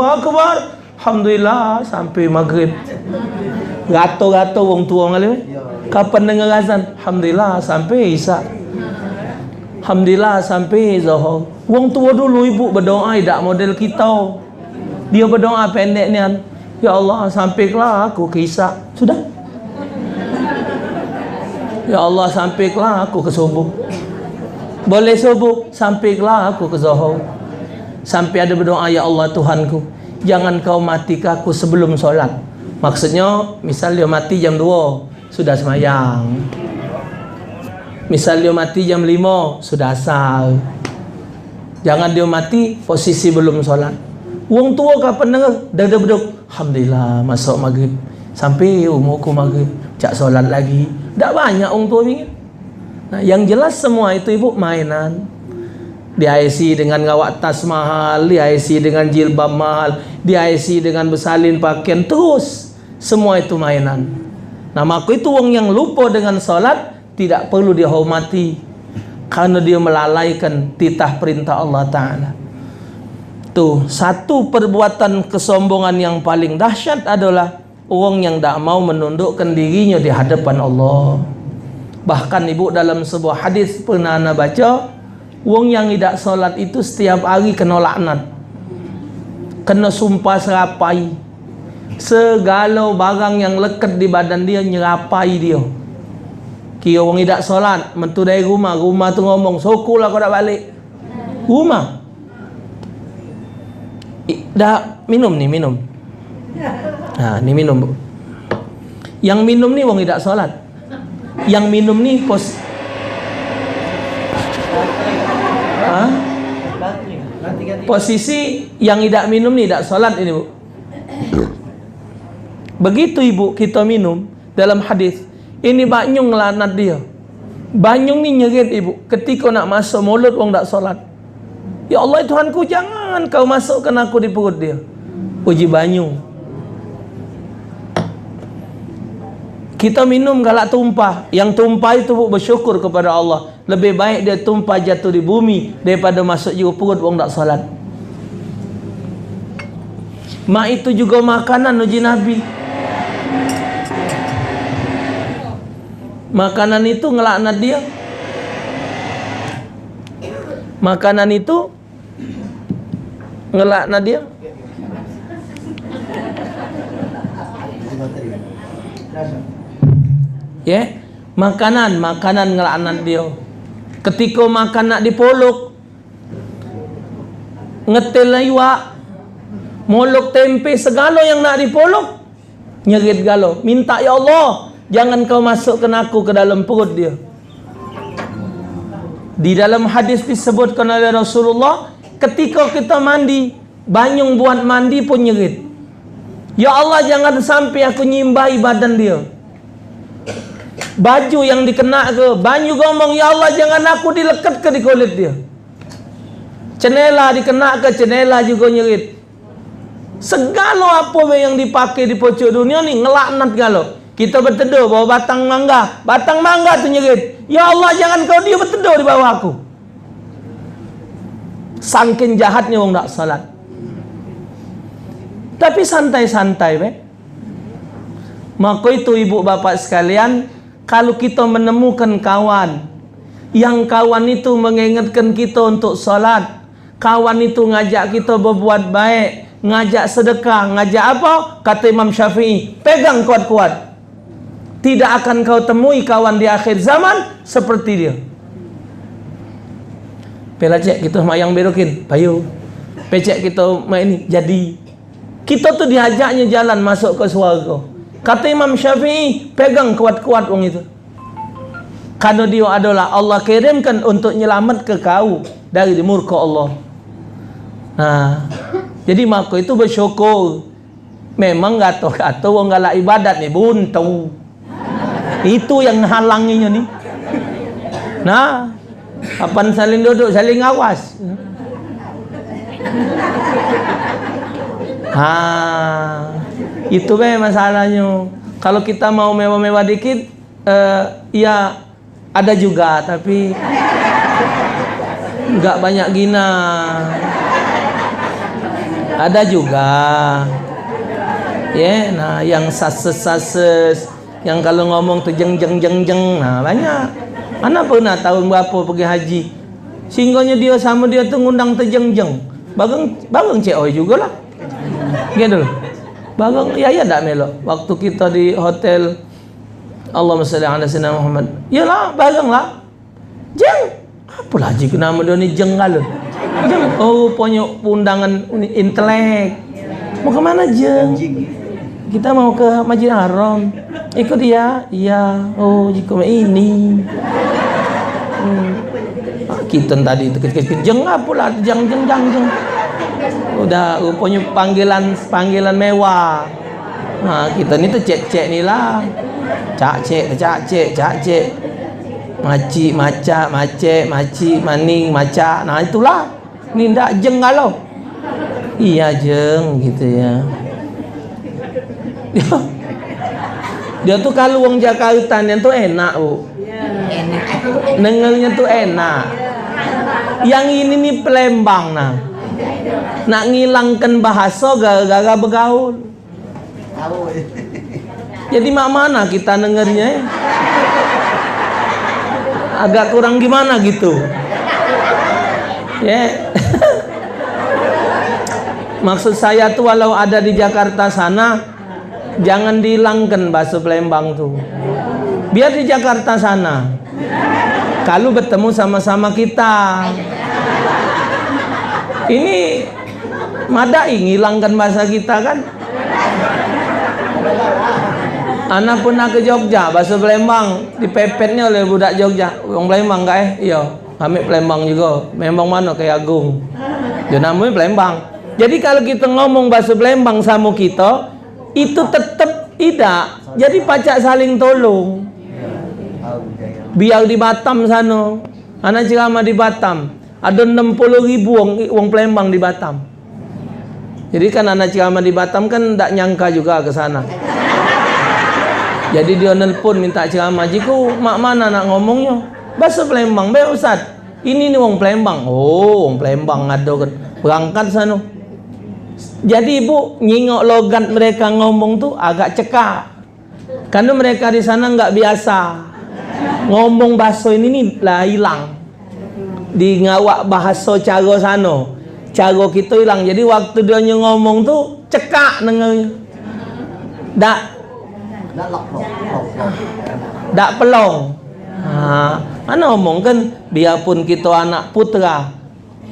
Akbar." Alhamdulillah, sampai maghrib. Rato-rato wong tuo ngalih. Kapan denger azan? Alhamdulillah, sampai isya. Alhamdulillah, sampai zohor. Wong tuo dulu, ibu, bedoa idak model kito. Dio bedoa pendek nian, "Ya Allah, sampaikanlah aku ke isya." Sudah. "Ya Allah, sampaikanlah aku ke subuh." Boleh subuh, "Sampaikanlah aku ke zohor." Sampai ada bedoa, "Ya Allah Tuhanku, jangan kau matikan aku sebelum solat." Maksudnyo, misal dio mati jam duo, sudah semayang. Misal dio mati jam limo, sudah asar. Jangan dio mati posisi belum solat. Wong tuo kapan denger, dah, dah beduk. Alhamdulillah, masuk maghrib. Sampai umurku maghrib, cak solat lagi. Dak banyak wong tuo bingit. Nah, yang jelas semua itu, ibu, mainan. Dihiasi dengan ngawak tas mahal, dihiasi dengan jilbab mahal, dihiasi dengan besalin pakaian, terus semua itu mainan. Nah, maka itu wong yang lupa dengan solat, tidak perlu dihormati karena dia melalaikan titah perintah Allah Ta'ala. Tuh, satu perbuatan kesombongan yang paling dahsyat adalah orang yang dak mau menundukkan dirinya di hadapan Allah. Bahkan, ibu, dalam sebuah hadis pernah ana baca, wong yang idak solat itu setiap hari kena laknat. Kena sumpah serapai. Segalo barang yang leket di badan dio nyerapai dio. Kiro wong idak solat, metu dari rumah, rumah tu ngomong, "Syukurlah kau dak balek." Rumah. I, dah minum ni, minum. Ha, ni minum, Bu. Yang minum ni wong idak solat. Yang minum ni pos-, ha? Posisi yang idak minum ni idak solat ini, Bu. Begitu ibu kita minum, dalam hadis, ini banyung ngelaknat dia. Banyung ni nyerit, ibu, ketika nak masuk mulut wong dak solat. Ya Allah Tuhanku, jangan kau masukkan aku di perut dia. Uji banyung. Kita minum galak tumpah. Yang tumpah itu, bu, bersyukur kepada Allah. Lebih baik dia tumpah jatuh di bumi daripada masuk juga perut wong dak salat. Mak itu juga makanan uji Nabi. Makanan itu ngelaknat dia. Makanan itu ngelaknat dia. Ya, makanan, makanan ngelaknat dia. Ketika makan nak dipolok, ngetil iwak, molok tempe, segalo yang nak dipolok, nyerit galo, minta, "Ya Allah, jangan kau masukkan aku ke dalam perut dia." Di dalam hadis disebutkan oleh Rasulullah, ketika kita mandi, banyung buat mandi pun nyerit, "Ya Allah, jangan sampai aku nyimbahi badan dia." Baju yang dikena ke, banyu ngomong, "Ya Allah, jangan aku dileket ke di kulit dia." Cenela dikena ke, cenela juga nyerit. Segalo apo be yang dipake di pucuk dunia ni ngelaknat galo. Kita beteduh bawah batang mangga, batang mangga tu nyerit, "Ya Allah, jangan kau dia beteduh di bawah aku." Sangkin jahatnya wong dak salat. Tapi santai-santai be. Maka itu, ibu bapak sekalian, kalau kita menemukan kawan, yang kawan itu mengingatkan kita untuk salat, kawan itu ngajak kita berbuat baik, ngajak sedekah, ngajak apa? Kata Imam Syafi'i, pegang kuat-kuat. Tidak akan kau temui kawan di akhir zaman seperti dia. Pela cek kita mayang berokin, payu. Pecek kita mak ini, jadi. Kita tu diajaknya jalan masuk ke swarga. Kata Imam Syafi'i, pegang kuat-kuat wong itu. Karena dia adalah Allah kirimkan untuk nyelamatke kau dari murka Allah. Nah, jadi maka itu bersyukur. Memang gato-gato wong galak ibadat ni buntu. Itu yang halanginyo ni. Nah, kapan saling duduk, saling awas. Ha, itu be masalahnyo. Kalau kita mau mewah-mewah dikit, eh, ya ada juga, tapi nggak banyak gina. Ada juga. Ya, nah, yang sases-sases, yang kalau ngomong tu jeng, jeng, jeng, jeng. Nah, banyak. Ana pernah tahun berapa pergi haji? Sehinggonyo dia sama dia tu ngundang tu jeng, jeng. Bareng, bareng cek oi jugalah. Gitu loh. Bareng, ya, ya ndak melok. Waktu kita di hotel, Allahumma shalli ala sayyidina Muhammad. Yalah, bareng lah. Jeng. Apalah ji nama dia ni jeng galon. Jeng. Oh, rupanya undangan ni intelek. Mau ke mana, Jeng? Kita mau ke Masjid Haram. Ikut dia? Iya. Oh, jiko ini. Hmm. Ah, kita tadi tu kecil-kecil, "Jeng apalah, jeng, jeng, jang, jeng." Udah, rupanya panggilan, panggilan mewah. Nah, kita ni tu cek-cek ni lah. Cak cek, cak cek, cak cek. Macik, macak, macek, macik, maning, macak. Nah, itulah. Ni ndak jeng galo. Iya, jeng, gitu ya. Dia tu kalau wong Jakarta nian tu enak, Bu. Enak. Dengernya tu enak. Yang ini ni Palembang nah. Nak ngilangkan bahasa gara-gara begaul. Jadi mak mana kita dengernya, eh? Agak kurang gimana gitu. Ya. Maksud saya tu, walau ada di Jakarta sana, jangan dihilangkan bahasa Palembang tu. Biar di Jakarta sana. Kalau bertemu sama-sama kita. Ini madai ngilangkan bahasa kita kan. Ana pernah ke Jogja, bahasa Palembang dipepetnya oleh budak Jogja. Wong Palembang kah, eh? Iya. Kami Palembang juga. Memang mana, Kiai Agung? Yo namonyo Palembang. Jadi kalu kito ngomong bahaso Palembang samo kito, itu tetep idak. Jadi pacak saling tolong. Biar di Batam sano, ana ceramah di Batam, ado enam puluh ribu wong, wong Palembang di Batam. Jadi kan ana ceramah di Batam kan dak nyangka juga ke sana. Jadi dio nelpon minta ceramah, "Jiku, mak mano nak ngomongnyo?" "Bahaso Palembang be, Ustaz." "Ini ni wong Palembang." "Oh, wong Palembang ngado kan." Berangkat sano. Jadi ibu nyingok logat mereka ngomong tu agak cekak. Karena mereka di sana nggak biasa. Ngomong bahaso ini ni lah hilang. Di ngawak bahaso caro sano. Caro kito hilang. Jadi waktu dionyo ngomong tu cekak dengernyo. Dak. Dak pelong. Ha, mano omong kan, biarpun kito anak putra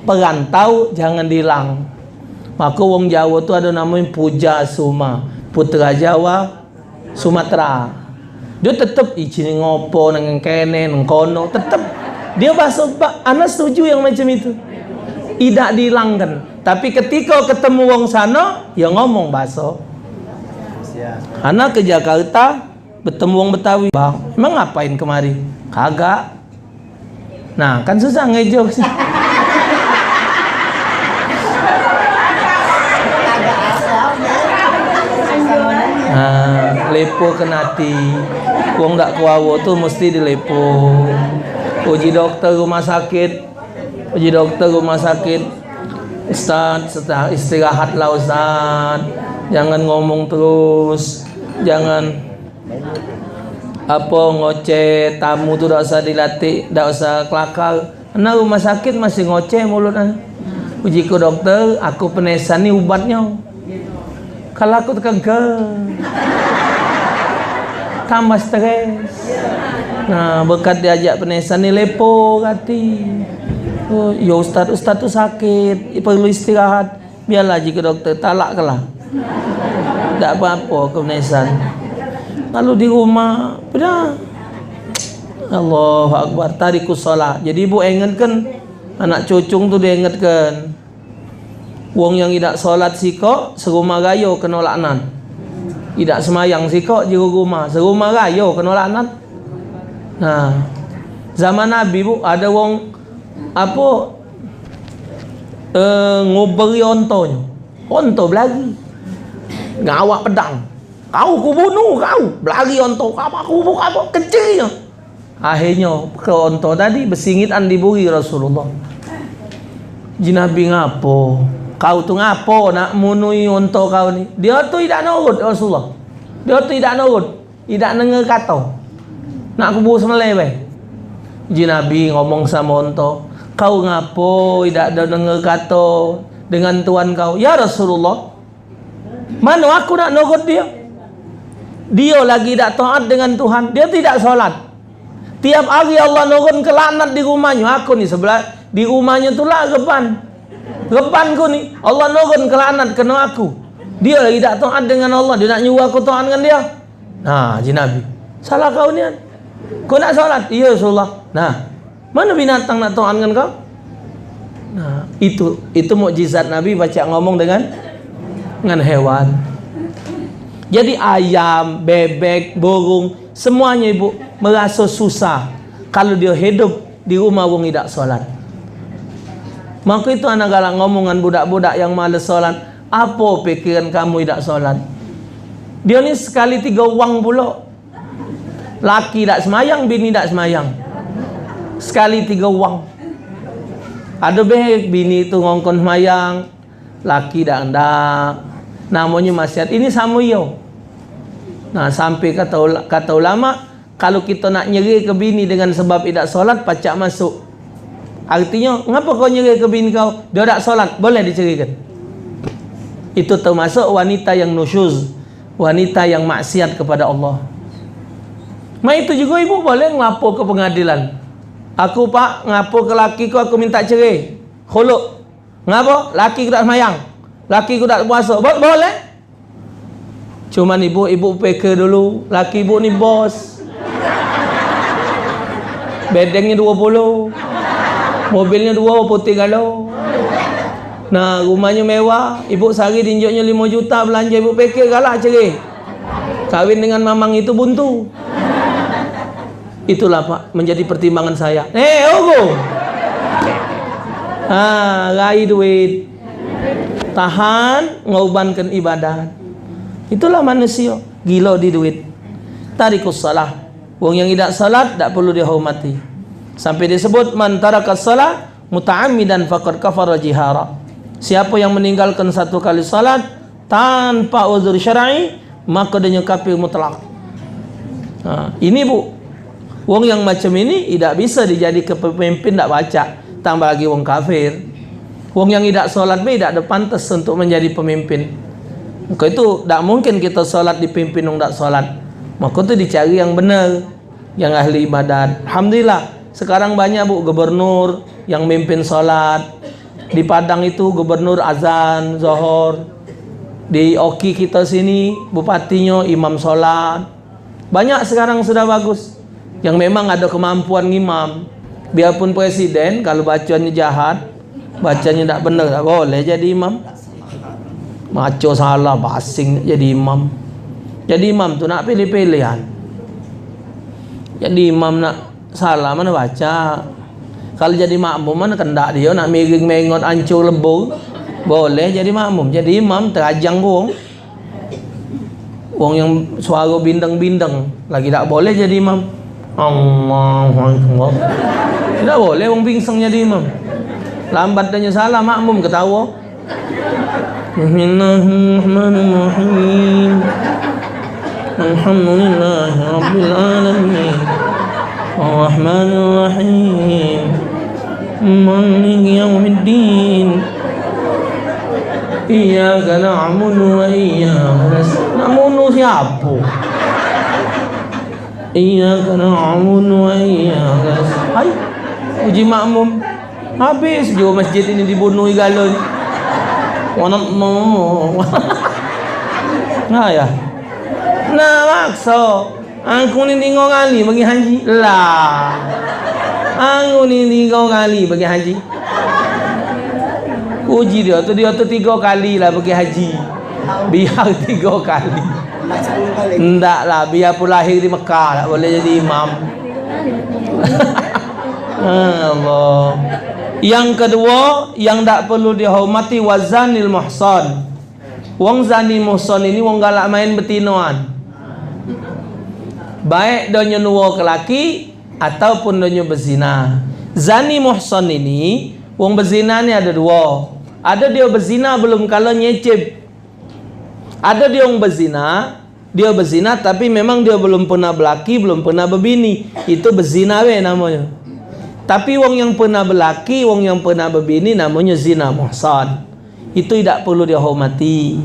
perantau, jangan dihilang. Mako wong Jawa tu ado namonyo puja suma, putra Jawa, Sumatera. Dio tetep izin ngopo nang kene, nang kono, tetep. Dio bahaso ba-, ana setuju yang macam itu. Idak dihilangkan. Tapi ketiko ketemu wong sano, ya ngomong bahaso. Ana ke Jakarta, betemu wong Betawi. "Bang, emang ngapain kemari?" "Kagak." Nah, kan susah ngejo. Nah, lepo kenati. Wong dak kuawo tu mesti dilepo. Uji dokter rumah sakit. Uji dokter rumah sakit. "Ustaz, seta-, istirahatlah, Ustaz. Jangan ngomong terus. Jangan apo, ngoceh, tamu tu dak usah dilatih, dak usah kelakar. Nah, rumah sakit masih ngoceh mulut, ah." Uji ku dokter, "Aku penesan ni ubatnyo. Kalu aku tekegal, tambah stres." Nah, bekat diajak penesan ni lepo hati. "Oh, yo ustaz, ustaz tu sakit, perlu istirahat." "Biarlah," ji ke dokter, "talak kelah. Dak apo-apo ke penesan." Lalu di rumah, peda. Allahu Akbar, tarikus shalah. Jadi ibu ingatkan, anak cucung tu diingatkan. Wong yang idak solat sikok, serumah rayo keno laknat. Idak semayang sikok, jero rumah, serumah rayo keno laknat. Nah, zaman Nabi, bu, ado wong, apo, eh, nguberi ontonyo. Onto belari. Ngawak pedang. "Kau ku bunuh, kau." Belari onto, "Kau aku bu-, aku kencing." Akhirnyo, ke onto tadi besingitan di buri Rasulullah. Ji Nabi, "Ngapo? Kau tu ngapo nak munui onto kau ni?" Dio tu idak nurut, Rasulullah. Dio tu idak nurut. Idak nenge kato. Nak kubu sembelih be. Ji Nabi ngomong samo onto, "Kau ngapo idak ado nenge kato dengan tuan kau?" "Ya Rasulullah, mano aku nak nurut dio? Dio lagi dak taat dengan Tuhan, dio tidak solat. Tiap hari Allah nurun ke laknat di rumahnyo, aku ni sebelah, di rumahnyo tu lah reban. Reban ku ni, Allah nurun ke laknat keno aku. Dio lagi dak taat dengan Allah, dio nak nyuruh aku taat dengan dio." Nah, ji Nabi, "Salah kau nian. Kau nak solat?" "Iyo, Rasulullah." "Nah, mano binatang nak taat dengan kau?" Nah, itu, itu mukjizat Nabi pacak ngomong dengan, dengan hewan. Jadi ayam, bebek, burung, semuanyo ibu meraso susah kalu dio hidup di rumah wong idak solat. Mako itu anak galak ngomong ngan budak-budak yang males solat, "Apo pikiran kamu idak solat?" Dio ni sekali tigo wang pulo. Laki dak semayang, bini dak semayang. Sekali tigo wang. Ado be bini tu ngongkon semayang, laki dak ndak. Namonyo maksiat. Ini samo iyo. Nah, sampe kato ula-, kato ulama, kalu kito nak nyereke bini dengan sebab idak solat, pacak masuk. Artinyo, "Ngapo kau nyereke bini kau? Dio dak solat." Boleh dicerekan. Itu termasuk wanita yang nusyuz, wanita yang maksiat kepada Allah. Mak itu jugo ibu boleh ngelapor ke pengadilan. "Aku, Pak, ngelapor ke laki ku, aku minta cerai. Khulu'." "Ngapo?" "Laki ku dak semayang. Laki ku dak puaso." Bo-, boleh. Cuman ibu, ibu peke dulu, laki ibu ni bos. Bedengnyo duo puluh. Mobilnyo duo, putih galo. Nah, rumahnyo mewah, ibu sehari dienjoknyo limo juta belanja, ibu pikir galak cerai. Kawin dengan mamang itu buntu. Itulah, Pak, menjadi pertimbangan saya. Eh, ogo. Ha, rai duit. Tahan ngorbankan ibadat. Itulah manusia, gilo di duit. Tarikus salah. Wong yang idak salat dak perlu dihormati. Sampai disebut, "Man tarakas salah muta'ammidan faqad kafara jihara." Siapa yang meninggalkan satu kali salat tanpa uzur syar'i, maka dia kafir mutlak. Ha, ini, Bu. Wong yang macam ini idak bisa dijadike pemimpin, dak pacak, tambah lagi wong kafir. Wong yang idak solat be idak ado pantes untuk menjadi pemimpin. Maka itu dak mungkin kita solat dipimpin wong dak solat. Maka tu dicari yang benar, yang ahli ibadat. Alhamdulillah, sekarang banyak, Bu, gubernur yang mimpin solat. Di Padang itu gubernur azan zohor. Di Oki kita sini, bupatinyo imam solat. Banyak sekarang sudah bagus. Yang memang ada kemampuan ngimam. Biarpun presiden, kalau bacanya jahat, bacanya tak benar, tak boleh jadi imam. Baca salah, basing jadi imam. Jadi imam tu nak pilih-pilihan. Jadi imam nak salah mana baca. Kalau jadi makmum mana kendak dia nak miring mengot ancur lebur. Boleh jadi makmum, jadi imam terajang wong. Wong yang suara bindeng-bindeng lagi tak boleh jadi imam. Allahu Akbar. Tidak boleh wong pingseng jadi imam. Lambat tanya salah, makmum ketawa. Bismillahirrahmanirrahim. Alhamdulillahirabbil alamin. Arrahmanirrahim. Maliki yaumiddin. Iyyaka na'budu wa iyyaka nasta'in. Nak munu siapa? Iyyaka na'budu wa iyyaka nasta'in. Hai, uji makmum. Habis juga masjid ini dibunuh galo ni. Wanak mo. Nah ya. Nah, makso. Aku ni tiga kali bagi haji. Lah. Aku ni tiga kali bagi haji. Uji dia tu, dia tu tiga kali lah bagi haji. Biar tiga kali. Ndak lah, biar pun lahir di Mekah, tak boleh jadi imam. Allah. Yang kedua, yang tak perlu dihormati, wazanil muhsan. Wong zani muhsan ini wong galak main betinoan. Baik donyo nuo ke laki ataupun donyo bezina. Zani muhsan ini, wong bezina ni ada dua. Ada dia bezina belum kala nyecep. Ada dia wong bezina, dia bezina tapi memang dia belum pernah belaki, belum pernah bebini. Itu bezina be namonyo. Tapi wong yang pernah belaki, wong yang pernah bebini namonyo zina muhsan. Itu idak perlu dihormati.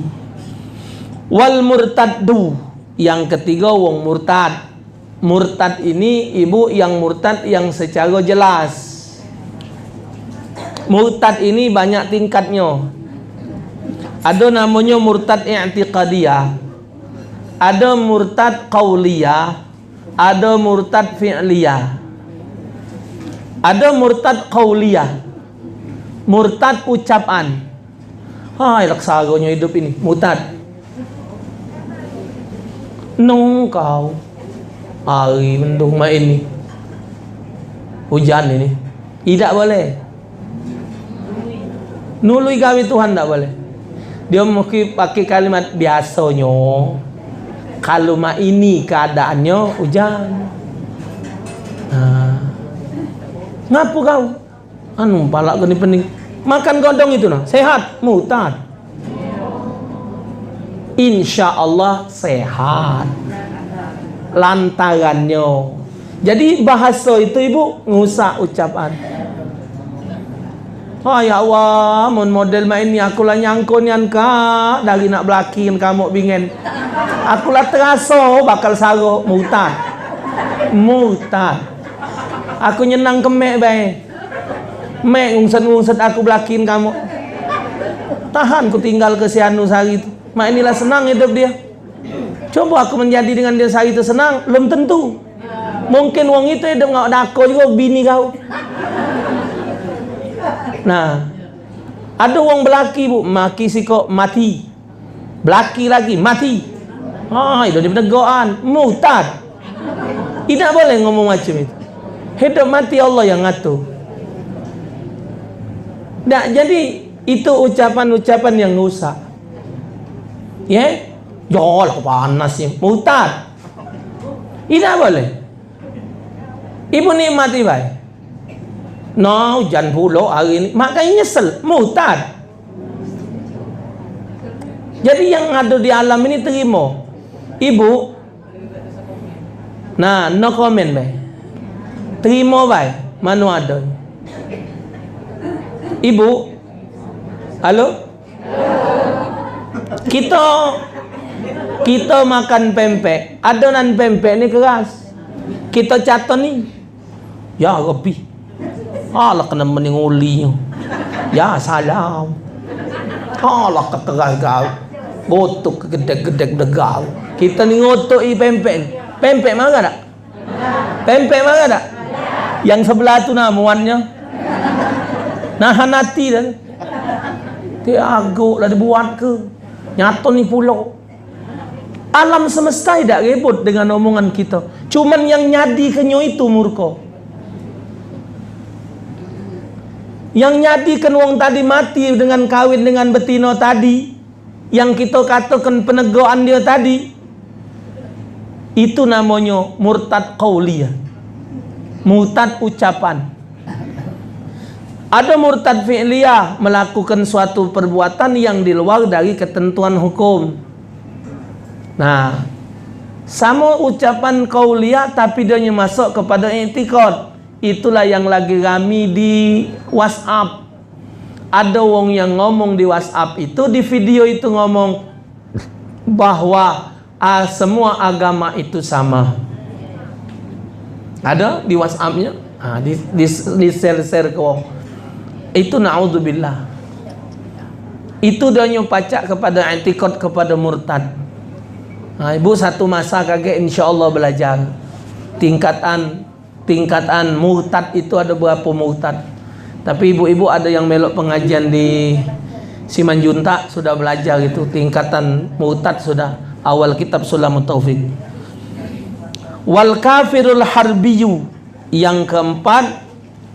Wal murtaddu, yang ketiga wong murtad. Murtad ini, ibu, yang murtad yang secara jelas. Murtad ini banyak tingkatnyo. Ada namonyo murtad i'tiqadiyah, ada murtad qauliyah, ada murtad fi'liyah. Ada murtad qauliyah, murtad ucapan. Hai, laksagonyo idup ini, murtad. Nung kau. Hari mendung mak ini. Hujan ini. Idak boleh. Nului gawe Tuhan dak boleh. Dia mesti pakai kalimat biasonyo. Kalau mak ini keadaannyo hujan. Nah. Ngapo kau? Anu, palak keni pening. Makan godong itu nah, sehat, murtad. Insya Allah sehat. Lantarannya. Jadi bahasa itu ibu ngusak ucapan. Oh ya Allah, mun model mak ini aku lah nyangko nian kak dari nak belakin kamu bingen. Aku lah teraso bakal saro murtad. Murtad. Aku nyenang kemek bae. Mek ngungset-ngungset aku belakin kamu. Tahan ku tinggal ke si anu sehari tu. Mak inilah senang hidup dia. Coba aku menjadi dengan dia sehari tu senang, belum tentu. Mungkin wong itu hidup ngawak dako juga bini kau. Nah, Ado wong belaki, Bu, maki sikok mati. Belaki lagi, mati. Ha, itu dipenegokan, murtad. Idak boleh ngomong macam itu. Hidup mati Allah yang ngatur. Dak, jadi itu ucapan-ucapan yang rusak. Ye? Yo lah panas ni. Murtad. Idak boleh. Ibu nikmati bae. Nah, ujan pulo hari ni. Maknyo nyesel, murtad. Jadi yang ado di alam ini terimo. Ibu. Nah, no comment bae. Terimo bae. Mano ado. Ibu. Halo? Kito, kito makan pempek, adonan pempek ni keras. Kito caton ni. Ya Rabbi. Alah kena mending uli. Ya salam. Alah kekeras kau. Gotok gedek-gedek degau. Kito ni ngotok i pempek ni. Pempek marah dak? Pempek marah dak? Yang sebelah tu nah muannyo. Nahan ati dah. Ti agok lah dibuat ke. Nyato ni pulo. Alam semesta idak ribut dengan omongan kito. Cuman yang nyadikenyo itu murko. Yang nyadikan wong tadi mati dengan kawin dengan betino tadi, yang kito katakan penegokan dio tadi, itu namonyo murtad qauliyah. Murtad ucapan. Ada murtad fi'liyah, melakukan suatu perbuatan yang di luar dari ketentuan hukum. Nah, samo ucapan qauliyah tapi dio masuk kepada i'tikad. Itulah yang lagi rami di WhatsApp. Ada wong yang ngomong di WhatsApp itu, di video itu ngomong bahwa, ah, semua agama itu sama. Ada di WhatsApp-nya, ah, di, di, di share-share ke wong. Itu naudzubillah. Itu dio pacak kepada i'tikad kepada murtad. Nah, ibu satu masa kagek insyaallah belajar tingkatan tingkatan murtad itu ada berapa murtad. Tapi ibu-ibu ada yang melok pengajian di Simanjuntak sudah belajar itu tingkatan murtad sudah awal kitab Sulamut Taufik. Wal kafirul harbiyu yang keempat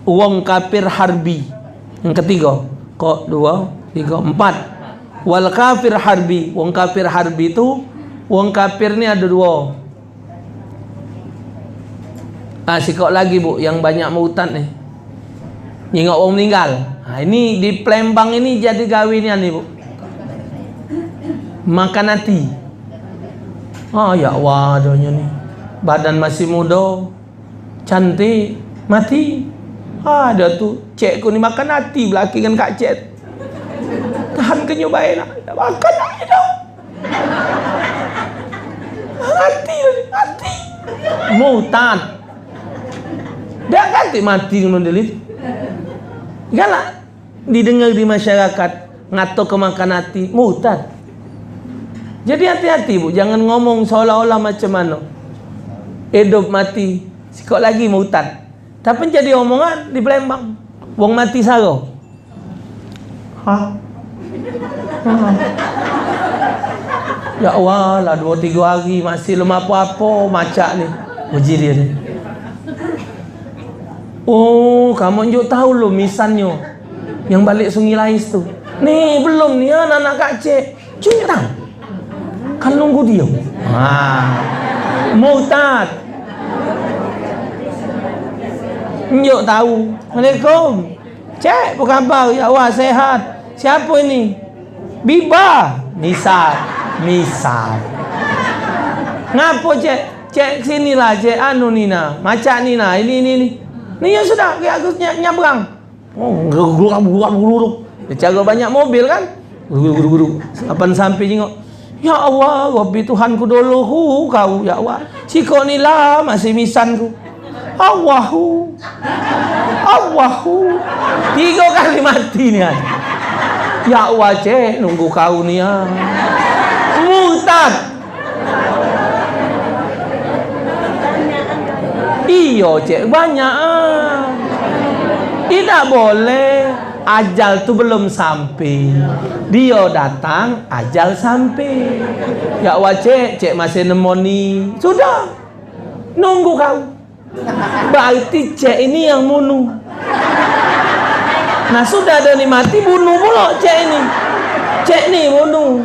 wong kafir harbi. Yang ketiga, kok dua, tiga, empat. Wal kafir harbi, wong kafir harbi itu wong kafir ni ada dua. Ah, sikok lagi, Bu, yang banyak murtad ni. Nyingok wong meninggal. Ah, ini di Palembang ini jadi gawe nian ni, Bu. Makan hati. Ah, ya Allah, adonyo ni. Badan masih muda, cantik, mati. Ah, ada tu, cek ku ni makan hati belaki dengan Kak Cek. Tahan kenyo bae nak. Dak makan nak hidup. Mati, mati. Murtad. Dak katik mati ngono dulu. Galak didengar di masyarakat, ngato ke makan hati, murtad. Jadi hati-hati, Bu, jangan ngomong seolah-olah macam mano. Hidup mati, sikok lagi murtad. Tapi jadi omongan di Palembang. Wong mati saro. Hah? Hah? Ya Allah, lah dua tiga hari masih lem apa-apa macak ni. Uji dia ni. Oh, kamu njuk tahu lo misannyo yang balik Sungai Lais tu. Ni belum ni anak-anak Kak Cek. Cuk, tang. Kan nunggu dia. Ha. Murtad. Njuk tahu. Assalamualaikum. Cek, apa khabar? Ya Allah, sehat. Siapa ini? Biba. Misal. Misal. Ngapo, Cek? Cek sinilah, Cek. Anu, Nina. Macak Nina. Ini, ini, ini. Ni ya sudah, aku ny- nyabrang. Oh, geruluk, geruluk, geruluk. Cara banyak mobil kan? Geruluk, geruluk, geruluk. Apan sampai jingok. Ya Allah, Rabbi Tuhanku doloku kau, ya Allah. Sikok ni lah masih misanku. Allahu. Allahu. Tiga kali mati ni kan. Ya Allah, cek, nunggu kau ni ya. Murtad. Iyo, cek, banyak ah. Tidak boleh. Ajal tu belum sampe. Dio datang, ajal sampe. Yak wacek, cek masih nemoni. Sudah. Nunggu kau. Berarti cek ini yang bunuh. Nah, sudah ado ni mati, bunuh pulo cek ini. Cek ni bunuh.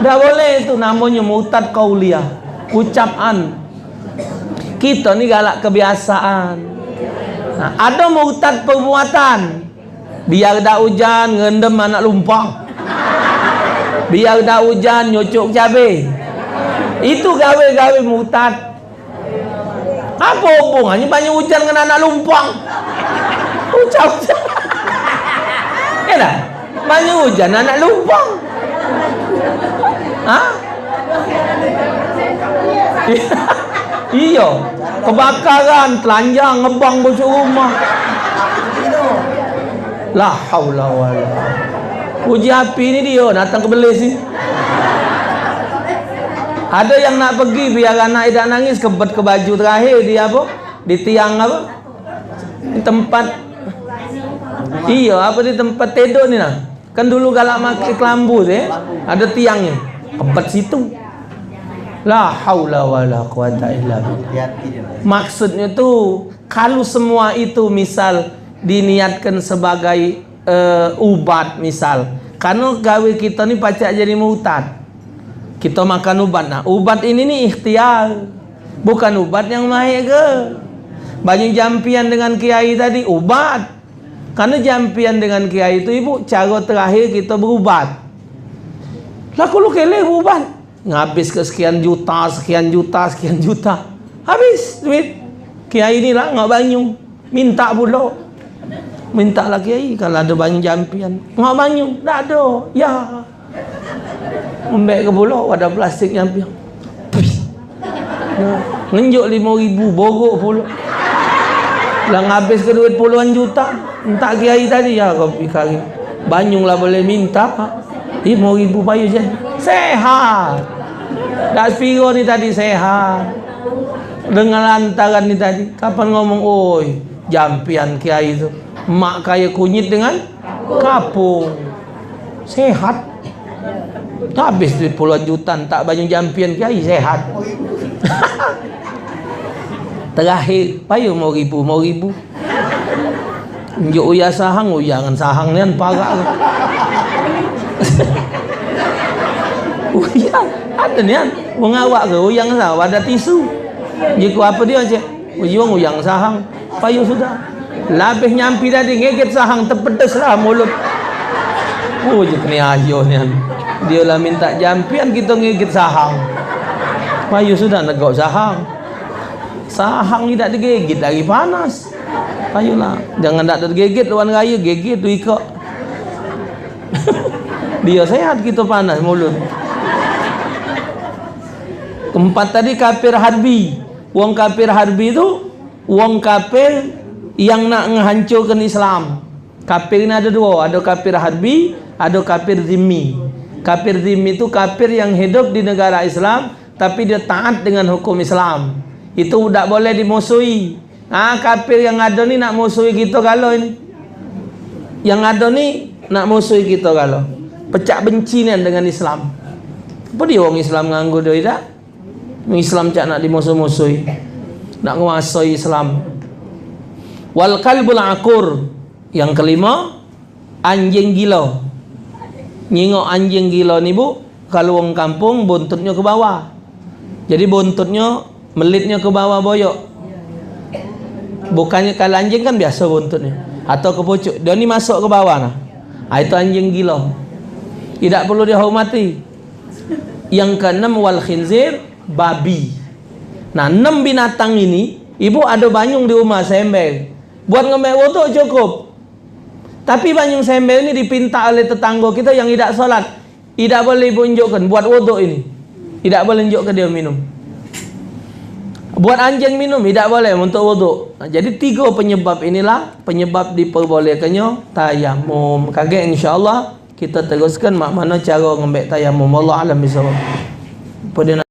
Dak boleh, itu namonyo murtad qauliah. Ucapan. Kito ni galak kebiasaan. Nah, ado murtad perbuatan. Biar dak ujan, ngerendam anak lumpang. Biar dak ujan, nyucuk cabe. Itu gawe-gawe murtad. Apo hubungannyo banyu ujan ngan anak lumpang? Ucap. Ye dah. Banyu ujan anak lumpang. Hah? Iyo. Kebakaran, telanjang, ngebang bosok rumah. La haula wala. Uji api ni dio datang ke Belize ni. Ado yang nak pegi biar anak idak nangis, kebet ke baju terakhir di apo? Di tiang apo? Di tempat, iyo, apo, di tempat tedok ni nah. Kan dulu galak make kelambu tu, eh. Ado tiangnyo. Kebet situ. La haula wala quwata illa billah. Maksudnyo tu, kalu semua itu misal diniatkan sebagai, eh, ubat misal, karno gawe kito ni pacak jadi murtad. Kito makan ubat. Nah, ubat ini ni ikhtiar. Bukan ubat yang maek ke. Banyu jampian dengan kiai tadi, ubat. Karno jampian dengan kiai tu, ibu, caro terakhir kito berubat. Lah, kalu kele berubat, ngabis ke sekian juta, sekian juta, sekian juta. Habis duit. Kiai ni lah ngak banyu. Minta pulo. Minta lah kiai, kalu ado banyu jampian. Ngak banyu, dak ado. Ya. Ngembek ke pulo, wadah plastik nyampiang. Nah, ngenjuk limo ribu, borok pulo. Lah ngabis ke duit puluhan juta. Entak kiai tadi, ya, kopi kari. Banyu lah boleh minta. Limo ribu payu je. Sehat. Dak sepiro ni tadi sehat. Dengan lantaran ni tadi. Kapan ngomong, oi, jampian kiai tu. Mak kaya kunyit dengan kapung. Sehat. Habis duit puluhan juta, tak banyu jampian kiai, sehat. Terakhir, payu mau ribu, mau ribu. Njuk uya sahang, uya ngan sahang nian parak. Uya, ada nian. Wong awak ke, uya ngan sahang, ada tisu. Jiku apa dia, cek? Uji wong uyang sahang, payu sudah. Labih nyampi tadi ngeget sahang, tepedes lah mulut. Oh, je kene ayo nian. Dia lah minta jampian, kita ngeget sahang. Payu sudah negok sahang. Sahang tidak digigit lagi panas. Payu lah. Jangan dak digigit luan raya, gigit tu ikok. Dia sehat, kita panas mulut. Keempat tadi kafir harbi. Wong kafir harbi tu wong kafir yang nak ngehancurkan Islam. Kafir ni ada dua, ada kafir harbi, ada kafir zimmi. Kafir zimmi tu kafir yang hidup di negara Islam, tapi dia taat dengan hukum Islam. Itu dak boleh dimusuhi. Ah, kafir yang ada ni nak musuhi kita galo ini. Yang ada ni nak musuhi kita galo. Pecak benci nian dengan Islam. Apa dia wong Islam nganggur dia dak? Islam cak nak dimusuh-musuhi, nak nguasai Islam. Wal kalbul akur. Yang kelima, anjing gilo. Nyingok anjing gilo ni, Bu, kalu wong kampung buntutnyo ke bawah. Jadi buntutnyo melitnyo ke bawah boyok. Bukannya kalu anjing kan biaso buntutnyo atau ke pucuk. Dia ni masuk ke bawah nah. Ah, itu anjing gilo. Tidak perlu dihormati. Yang keenam, wal khinzir, babi. Nah, enam binatang ini, ibu ada banyung di rumah, seember. Buat ngembek wuduk cukup. Tapi banyung seember ini dipinta oleh tetanggo kita yang idak solat. Idak boleh ibu unjukkan buat wuduk ini. Idak boleh unjukkan dia minum. Buat anjing minum, idak boleh untuk wuduk. Nah, jadi tiga penyebab inilah penyebab diperbolehkannya tayamum. Kagek, insya Allah, kita teruskan mak mano cara ngembek tayamum. Wallahu a'lam bishawab. Pada